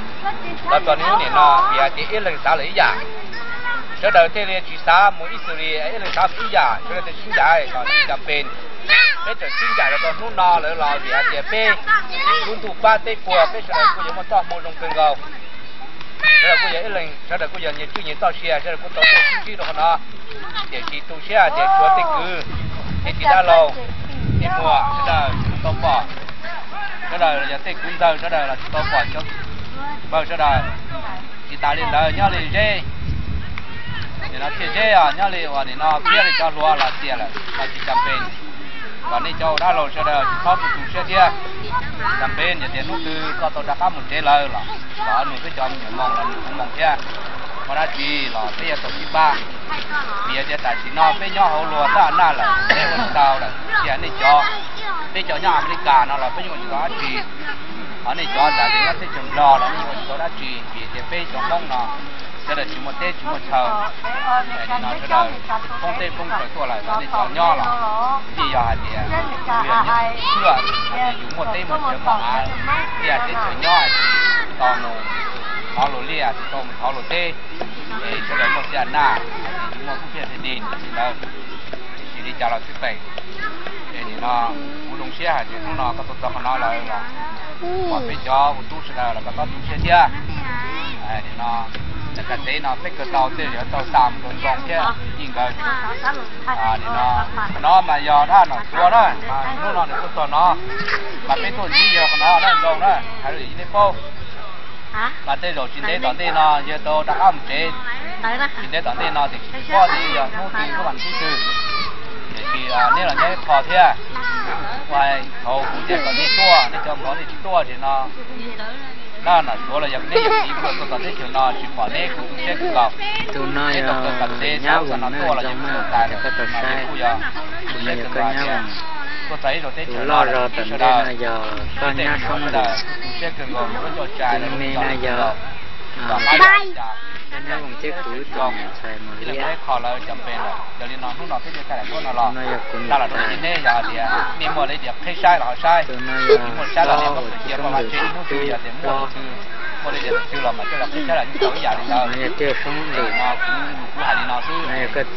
Los txog niaj hnub nim no vim hais tias ib leeg xav lawm ib yam, sawv daws thiaj li tsis xav mus ib txwm li, ib leeg xav mus ib yam, sawv daws thiaj sib ncaim los tsis cam pes. Peb tseem sib ncaim los txog hnub no lawm los vim hais tias peb lub ntuj pab teb puag, peb sawv daws kuj yuav muaj txoj hmoo zoo kawg nkaus. Sawv daws kuj yog ib leeg, sawv daws kuj yog nyias tswj nyias txoj sia, sawv daws kuj tau tuaj sib ntsib rau qhov no. Tiam sis tu siab hais tias tshuav tej kwv, tej txiv dab laug, tej muam sawv daws tsis tau pom, sawv daws yog tej kwv ntxawg sawv daws los tsis tau pom cov npawg sawv daws. Tsis tas li ntawd nyob li Zeb, nim no Txiaj Zeb os, nyob li uas nim no Piab li cov hluas los tias lawm los tsis cam pes. Kom nej cov ua dab laug sawv daws tsis txhob tu tu siab thiab. Cam pes yog tias hnub twg koj tau rov qab mus tsev lawm los kom nug peb cov me nyuam moog los nws kuj moog thiab. Muaj dab tsi los peb yuav tau sib pab. Vim yog tias tam sim no peb nyob hauv luag teb naj lawm peb ua tsis tau lawm, cia nej cov, peb cov nyob Amelikas no los peb yeej ua tsis tau dab tsi. Ho nej cov tas tes nyob teb chaws Nplog los nej yeej ua tsis tau dab tsi vim tias peb cov Hmoob no sawv daws tsis muaj teb tsis muaj chaw. Nim no sawv daws poob teb poob chaw tuaj lawm, nej cov nyob los yeej yog hais tias yus yog nyob xwb, yus muaj teb muaj chaw maj av, ib yam teb chaws nyob tsis tau mus thov luag liaj, tsis tau mus thov luag teb, es sawv daws muaj txiaj naj, es tsis muaj kub phiaj thiaj dig li ntawd. Tiam sis li cas los xij peem, es nim no kuv zoo siab hais tias hnub no koj tuaj txog qhov no lawm los kom peb cov ua tub sawv daws los koj txhob tu siab thiab. Nim no lawv kam tsev no peb kawg tau tej yuav tau tas mus rau ntxoo thiab yij nkawd. Nim no no mas yog dab Nom Suav na, mas hnub no nws tuaj txog no, mas peb tuaj ntsib yawg qhov no na ntxoo na, hais rau yawg nej paub. Mas tej zaum tsis ntev tom ntej no yawg tau rov qab mus tsev. Tsis ntev tom ntej no tiam sis tsis paub tias yog hnub twg lub vas thib twg. Tiam sis neb los nyob ib qho thiab, ua thaum kuv tias kom nej tuaj, nej cov nplog nej tsis tuaj ces no na, Nom Suav los yog neb yawm txiv kuj tuaj txog teb chaws no tsis pom neb kuj tu siab kawg nkaus. Neb tau kawg kam tsev xav ua no tuaj los yog kuj tau tas, kuj yog tu siab kawg nkaus tias tuaj txog ib zaug teb chaws no los sawv daws, sawv daws tu siab kawg nkaus, lub coj tsa lub coj li kawg nkaus. Kom pab yog cas, ib leeg ua ib qho lawv cov pes lawm. Yog li no hnub no peb thiaj thaij daim duab no los, tag los rau nej, yog hais tias nej muaj li tias qheb saib los ho saib, tsis muaj saib los nej muab tus cia paj vaj tseg, hnub twg yog tias muaj tus twg, muaj li tias tus twg los mas coj los qheb saib los yeej tau ib yam li ntawd. Kuv hais li no xwb,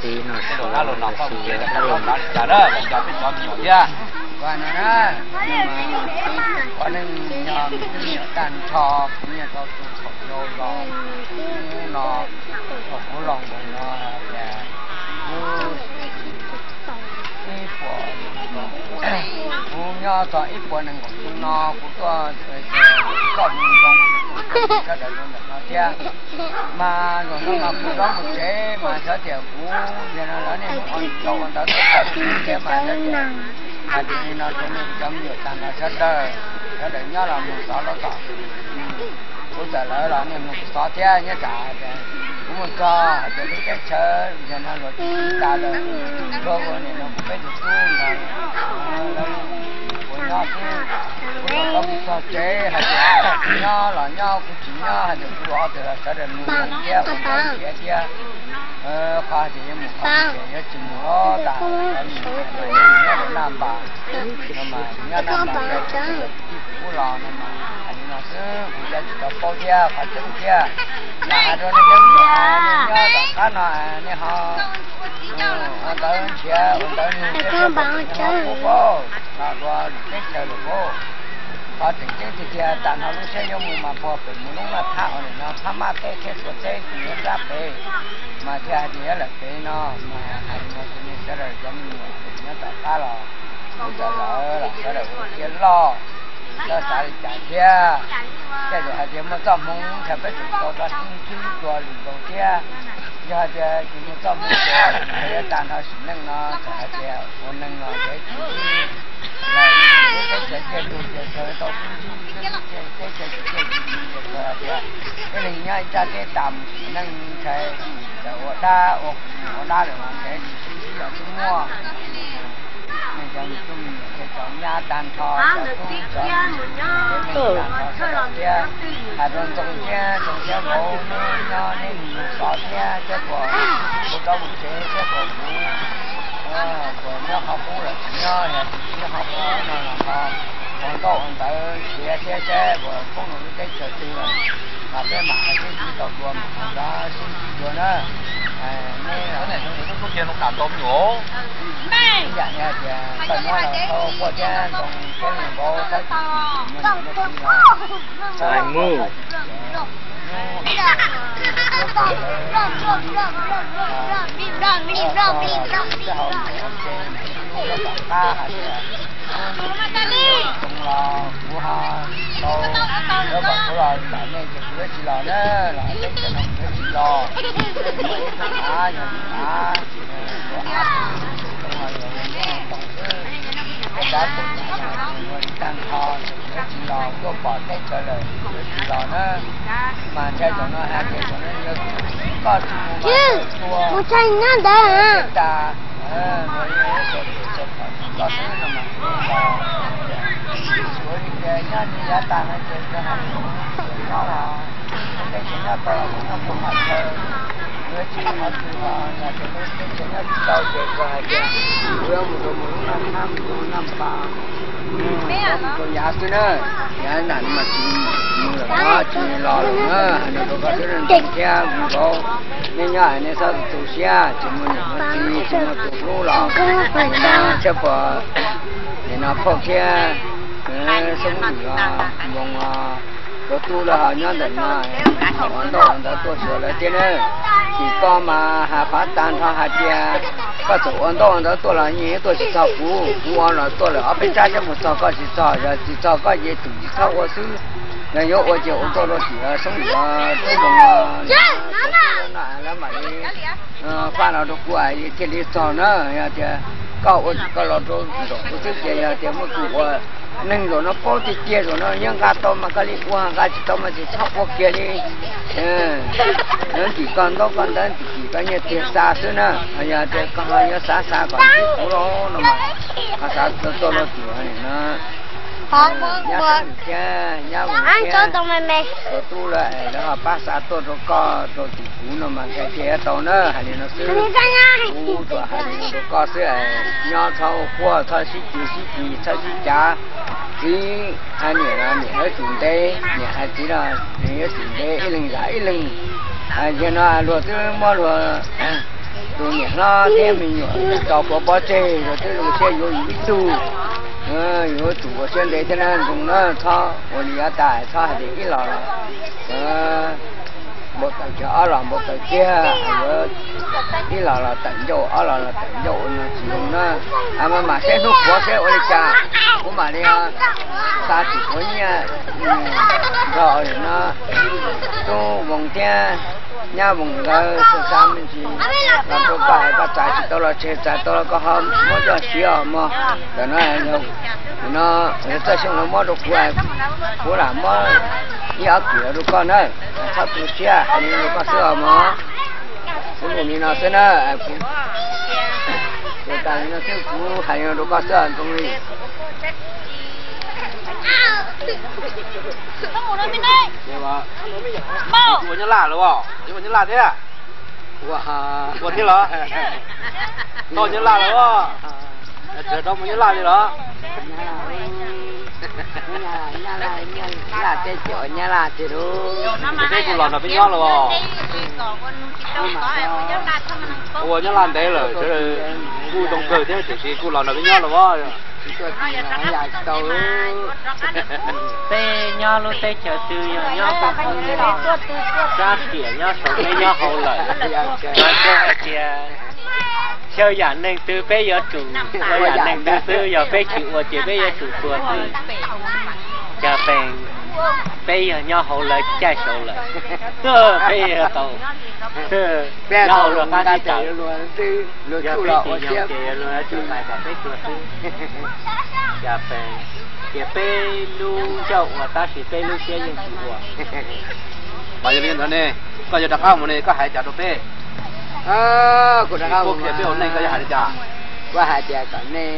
tej zaum dab laug Nom Suav mus tsev rau qhov txhob xav li cas na, los yog peb cov me nyuam thiab. Ua neej yog me tub me nyuam tag nrho, kuv nyiam tau tus thaum yau los, hnub no thaum kuv los nkaus no tias, ib puas, kuv nyob txog ib puas nees nkaum xyoo no kuv tuaj, koj mus zoo, sawv daws zoo ntawm no thiab. Mas zaum no mas kuv zaub kuv tsev mas xyov tias kuv yog no lawv niaj hnub ua ntawd tuaj tawm thiab mas xyov tias, mas tias li no rau nej cov me nyuam tag nrho sawv daws, sawv daws nyob los mus xov los tom. Kuv txawm lawv los niaj hnub kuv xov thiab nyob tsam kuv mus txog hais tias lub teb chaws yog no luag tsis tas lawm, luag ua niam no kuv peb tus tub ntawd, kuv nyob xwb, kuv tau kuv txog tsev hais tias kuv nyob los nyob, kuv tsis nyob hais tias kuv ua tias sawv daws mus thiab ua ntawd thiab thiab. Qhov hais tias yuav mus qhov tias yuav tsis mus los tas, Naj Npas no mas nyob Naj Npas ntawd tus tij kuv los no mas hais li no xwb, kuv yeej tsis tau paub thiab qhov tseeb thiab. Mas hais rau nej cov me nyuam nyob tom qab no, nej ho ua ntawv nrhiav ua ntawv nug thiab seb puas tseem muaj qub paub los dua lwm teb chaws lawm paub. Qhov tseem ceeb tiag tiag tag nrho lub siab yuav mus mas puag pem mus lub Naj Thab uas nim no Phab Maj teb thiab Suav teb nyob nrab pem, mas thiaj hais tias yuav lawm pem no. Mas hais li no rau nej sawv daws cov me nyuam nyob tom qab los, kuv txawm lawm los sawv daws ua siab loj, txhob xav li cas thiab. Tej zaum hais tias muaj txoj hmoov ntshai peb tseem tau rov sib ntsib dua lwm zaus thiab. Yog hais tias tsis muaj txoj hmoov ces yuav tag nrho sim neej no, txawm hais tias ua neeg los ntev tsis ntsib, los lub teb chaws ciaj ntsug ces txawm tau sib ntsib xwb, teb chaws tsis ciaj tsis ntsug ces txawm hais tias ib leeg nyob ib nrab teb tas mus sim neej ntshai txawm ua dab ua qhua ua dab lawm los ntev tsis sib ntsib los twb muaj. Nej cov me tub me nyuam thiab cov nyab tag nrho, cov tub cov nyab tag nrho sawv daws thiab, hais rau Ntxoov thiab Ntxoov thiab vauv neb nyob neb mus xov thiab seb puas kuv rov mus tsev seb puas kuv puas nyob qhov qub los tsis nyob, yog tsis nyob qhov qub no los ho ua nkauj ua ntawv nrhiav thiab seb puas poob rau lub teb chaws twg lawm, mas peb mam hais sib ntsib tau dua mas ho rov sib ntsib dua na. Neb ib yam li hais tias koj nyob los txhob quaj thiab Ntxoov thiab Ntxoov vauv txhob tsis tsis muaj niam muaj txiv los txhob quaj txhob tsis Ntxoov los kuv ho tau nyob kom kuv los ntawm nej ces kuv yuav tsis los na, los teb chaws no kuv yuav tsis los. Muaj ib tug av, yog tus av, tus av xwb, tus ntoo los yog ntoo xwb. Tej dab tej tsam no kuv yuav tag nrho, kuv yuav tsis los, tuaj pom teb chaws lawm kuv yuav tsis los na. Mas ntshai zaum no hais tias zaum no yog koj tsis mus mas tua mus tshais nyob ntawd tas, ua li koj xwb no mas kuv los, tsis ua li cas, nyob li yav tas no ces yog hais tias nyob los teb chaws nyob tau los kuv nyob kuv qhov chaw, kuv yuav tsis mus qhov twg los yog tias lub teb chaws nyob tsis tau ces yog hais tias kuv yuav mus rau mus lub Naj Thab mus rau Naj Pas, mus rau yav xwb na, yav nram no mas tsis mus lawm, tsis los lawm na. Hais no rau koj xwb, Ntxoov thiab Vauv, nej nyob es nej txhob tu siab, tsis muaj niam muaj txiv, tsis muaj tus hlub los nim no thiab puas, nim no phauj thiab Xoob Lwm os, Npoo os, cov tub lawv ho nyob ntawm no, ua ntaub ua ntawv tuaj xyuas lawv thiab na. Tim koj mas has qhov tag nrho hais tias koj txawm ua ntaub ua ntawv tuaj los yeej tuaj tsis txog kuv, kuv ua los tuaj lawm ob peb tsab thiab mus txog koj tsis txog, yog tsis txog koj ces twm tsis txhob ua xwb. Yog yuav ua ces ua tuaj rau tim Xoob Lwm, Tub Npoo no, lawv mam li faj los rau kuv thiaj li txog na. Yog tias koj ua koj los rau zaum kuv xwb ces yog tias muaj tus ua neeg zaum no paub tiag tiag zaum no yeej nqa tau mas koj li ua, nqa tsis tau mas tsis txhob ua kiag li. Tim koj ntaub koj ntawv, tim koj nyiaj txiag xa xwb na. Yog tias koj ho yuav xav xa kom ntsib kuv los no mas ho xav tuaj rau tim no. Nyab Xoob Lwm thiab nyab Voos thiab tus tub lawv es lawv ho pab xa tuaj rau koj rau tim kuv no mas ntshai tiag yuav tau na. Hais li no xwb, kuv tsuas hais li no rau koj xwb es nyob txhob quaj, txhob sib cim sib cim, txhob sib cav. Txiv hais niam los niam yuav tsum ntev, niam hais txiv los niam yuav tsum ntev, ib leeg zam ib leeg. Yog no luag twb muab luag tus niam hlob thiab me nyuam tso puav pov tseg, luag twb zoo siab yuav yus ib tug. Yuav tsum ua siab ntev thiab na Ntxoov na, txhob ua li yav tas, txhob hais tias ib los los npau taws kiag, ob los npau taws kiag, yuav ib los los tawm ncauj, ob los los tawm ncauj ua no tsis zoo na. Mas mam saib hnub puav seb ua li cas, kuv mam li xa tim puav nyiaj nrog no Tub Voos thiab nyab Voos nkawd xa xa me ntsis los rau koj, koj txais tsis tau los tseg, txais tau los koj ho muab coj siv os mog. Ntawm no no txoj xyoo no muab rau kuv, kuv lam muab ib ob kis los rau koj na. Txhob tu siab, hais li rau koj xwb os mog. Kuv lus li no xwb na, kuv tas li no xwb, kuv hais li no rau koj xwb os Ntxoov li. Ua Nyab Laj lawm os, ua Nyab Laj thiab. Ua thiab los? Tau Nyab Laj lawm os. Yog rov mus Nyab Laj li los? Nyab Laj, Nyab Laj, tej cov Nyab Laj tiag lauj. Peb kuj los nrog peb nyob los. Ua Nyab Laj ntev lawm, sawv daws kuj zoo kawg thiab tiam sis kuj los nrog peb nyob los as. Peb nyob lub teb chaws twg yog nyob, sab tiam nyob saud peb nyob hauv lawm. Mas hais tias xyaw yam neeg twg peb yuav tsum, xyaw yam neeg twg xwb, yog peb tsis ua ces peb yuav tsum tuag xwb. Cas pes peb yog nyob hauv lawv caij saud lawm, peb yuav tau nyob hauv lawv qab tib taws. Yog peb tsis nyoog ces yuav luag yuav tsum hais kom peb tuag xwb. Cas pes, ces peb lub ncauj ua tab sis peb lub siab yeej tsis ua. Mas yog li ntawd ne, koj yuav rov qab mus ne koj hais cas rau peb? Kuv rov qab mus, peb ua neej koj yuav hais li cas? Kuv hais tias kom nej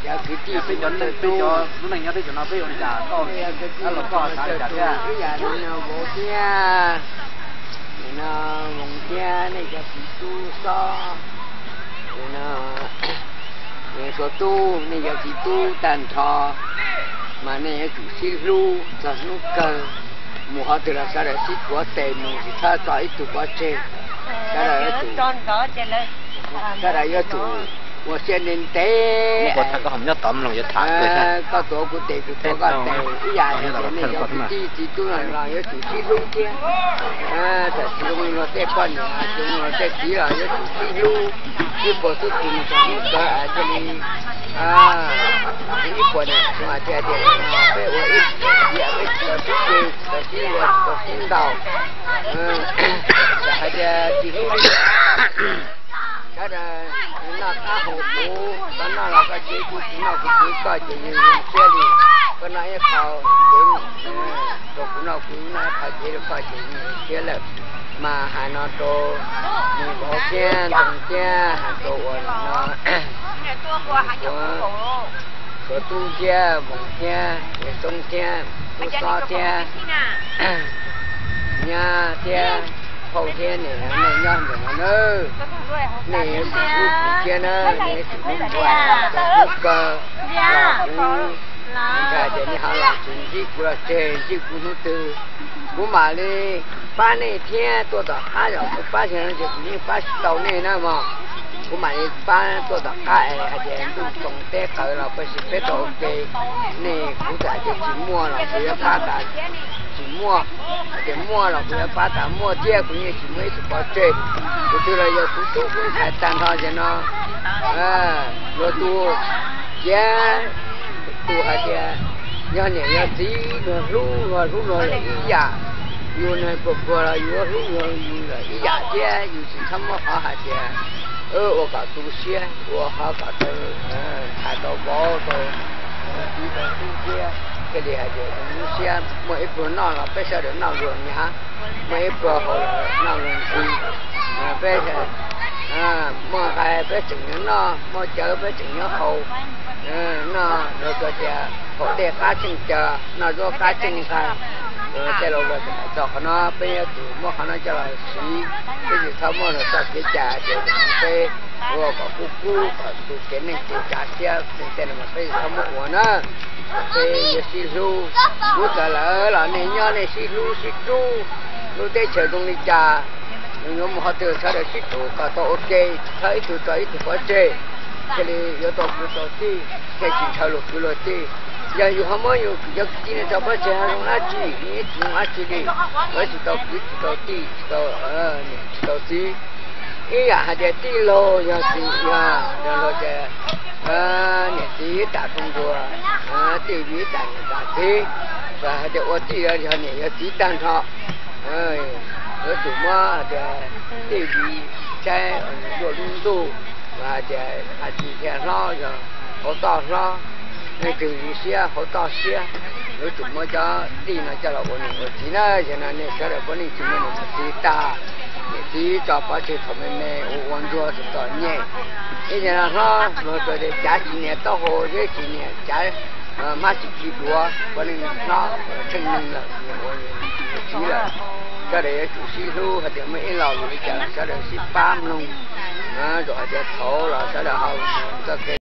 cov kwv tij, peb cov neej, peb cov lub neej nyob teb chaws no peb ua li cas, koj los koj xav li cas thiab? Ib yam li no vauv thiab, no voos thiab nej cov txiv tub xob, no suav tub, nej cov txiv tub tag nrho, mas nej yuav tsum sib hlub txog hnub kawg. Mus qhov twg los sawv daws sib tuav tes mus, tsis txhob tso ib tug pov tseg. Sawv daws yuav tsum, sawv daws yuav tsum ua siab ntev ntev. Koj tuav kuv tes, kuv tuav koj tes, ib yam li nej cov kwv tij txiv tub no los yuav tsum sib hlub thiab. Txawm tsis zoo li luag tej poj niam, tsis zoo li luag tej txiv los yuav tsum sib hlub, sib puag xub pwg mus txog hnub kawg. Thiaj li ib puas niam txiv hais tias peb ua ib yam, peb tsis tau sib ceg, tsis tau sib ua, tsis tau sib ntaus. Txawm hais tias tsis hlub li, sawv daws noj qab haus huv, tau noj los koj cev, kuv tsis noj kuv cev koj ces yeej zoo siab li. Koj noj ib qho, rau kuv noj, kuv noj ib qho cev rau koj ces yeej zoo siab lawm. Mas hais no rau nws vauv thiab ntxoov thiab, hais rau uas no, suav tub thiab voos thiab, txoob thiab, tub xob thiab, nyab thiab, phauj thiab, nej nyob ntawm no nawb, nej yuav tsum hlub kuv thiab na, nej yuav tsum hlub kuv txog hnub kawg. Los kuv ntshai tias nej ho los tsis ntsib kuv los tseg, ntsib kuv hnub twg kuv mam li pab nej thiab. Tuaj tom qab yog kuv pab xyov no ces kuv yeej pab tsis tau nej na mog. Kuv mam li pab tuaj tom qab es hais tias ntuj txoos teb qawv los peb sib peb tau ua ke. Nej kuv txawm hais tias tsis muaj los kuv yuav pab tas, tsis muaj, hais tias muaj los kuv yuav pab tas, muaj thiab kuv yeej tsis muaj ib tug pov tseg. Tus twg los yog kuv tub kuv ntxhais tag nrho ces no luag tus ciav tus hais tias yog niam yog txiv luag hlub, luag hlub luag lawm ib yam. Yus neeg puas puag los yus hlub luag yus lawm ib yam thiab. Yus tsis txhob muab qhov hais tias ua kom tu siab, ua qhov kom tau, hais tau vauv tau txiv tau tub thiab. Thiaj li hais tias lub siab muaj ib pluag noj los peb sawv daws noj luag hnyav, muaj ib pluag haus los noj luag ntxhi. Peb muaj nqaij peb tseem yuav noj, muaj cawv peb tseem yuav haus. Noj luag txog tias haus tej qab tseem cawv, noj zaub qab tseem nqaij. Tej laus luag txog qhov no peb yuav tsum muab qhov no coj los siv, peb tsis txhob muab luag txoj kev cai ces peb ua kom kub kub kom tus kev neej tsis tsav siab, tej no mas peb tsis txhob muab ua na. Peb yuav sib hlub, kuv txawm lawm los nej nyob nej sib hlub sib rub, lub teb chaws zoo li cas, yuav mus qhov twg sawv daws sib rub kom tau ua ke, tsis txhob ib tug tso ib tug pov tseg, thiaj li yuav tau kwv tau tij, thiaj tsis ntshaw luag kwv luag tij. Yog yus ho muab yus cov kwv tij no tso pov tseg ho zoo dab tsi, yeej tsis zoo dab tsi li. Yuav tsis tau kwv tsis tau tij, tsis tau niam tsis tau txiv. Ib yam hais tias tij laug yog txiv, yog luag tias niam txiv ib tag rooj ntuas, tij viv ib tag niam tag txiv, hais tias ua tij yog niam yog txiv tag nrho. Yuav tsum muab hais tias tij viv saib zuaj lub ntuj, hais tias hais txiv thiab hlob yog hauv toj hlob, leej twg zoo siab hauv toj siab. Yuav tsum muab cov tij no coj los ua niam ua txiv na. Yog no nej sawv daws puav leej tsis muaj niam muaj txiv tag, niam txiv tso pov tseg thaum me me ua ua ntsuag txom txom nyem. Ib yam no hlob luag txawm tias cav tsis nias taub hau, zeb tsis nias cav, hmab tsis khi duav, puav leej hlob tsheej neeg lawm, niam ua niam txiv lawm. Sawv daws yuav tsum sib hlub, hais tias muaj ib lo lus li cas los sawv daws sib pab mloog. Zaum hais tias thaud los sawv daws ho txoj kev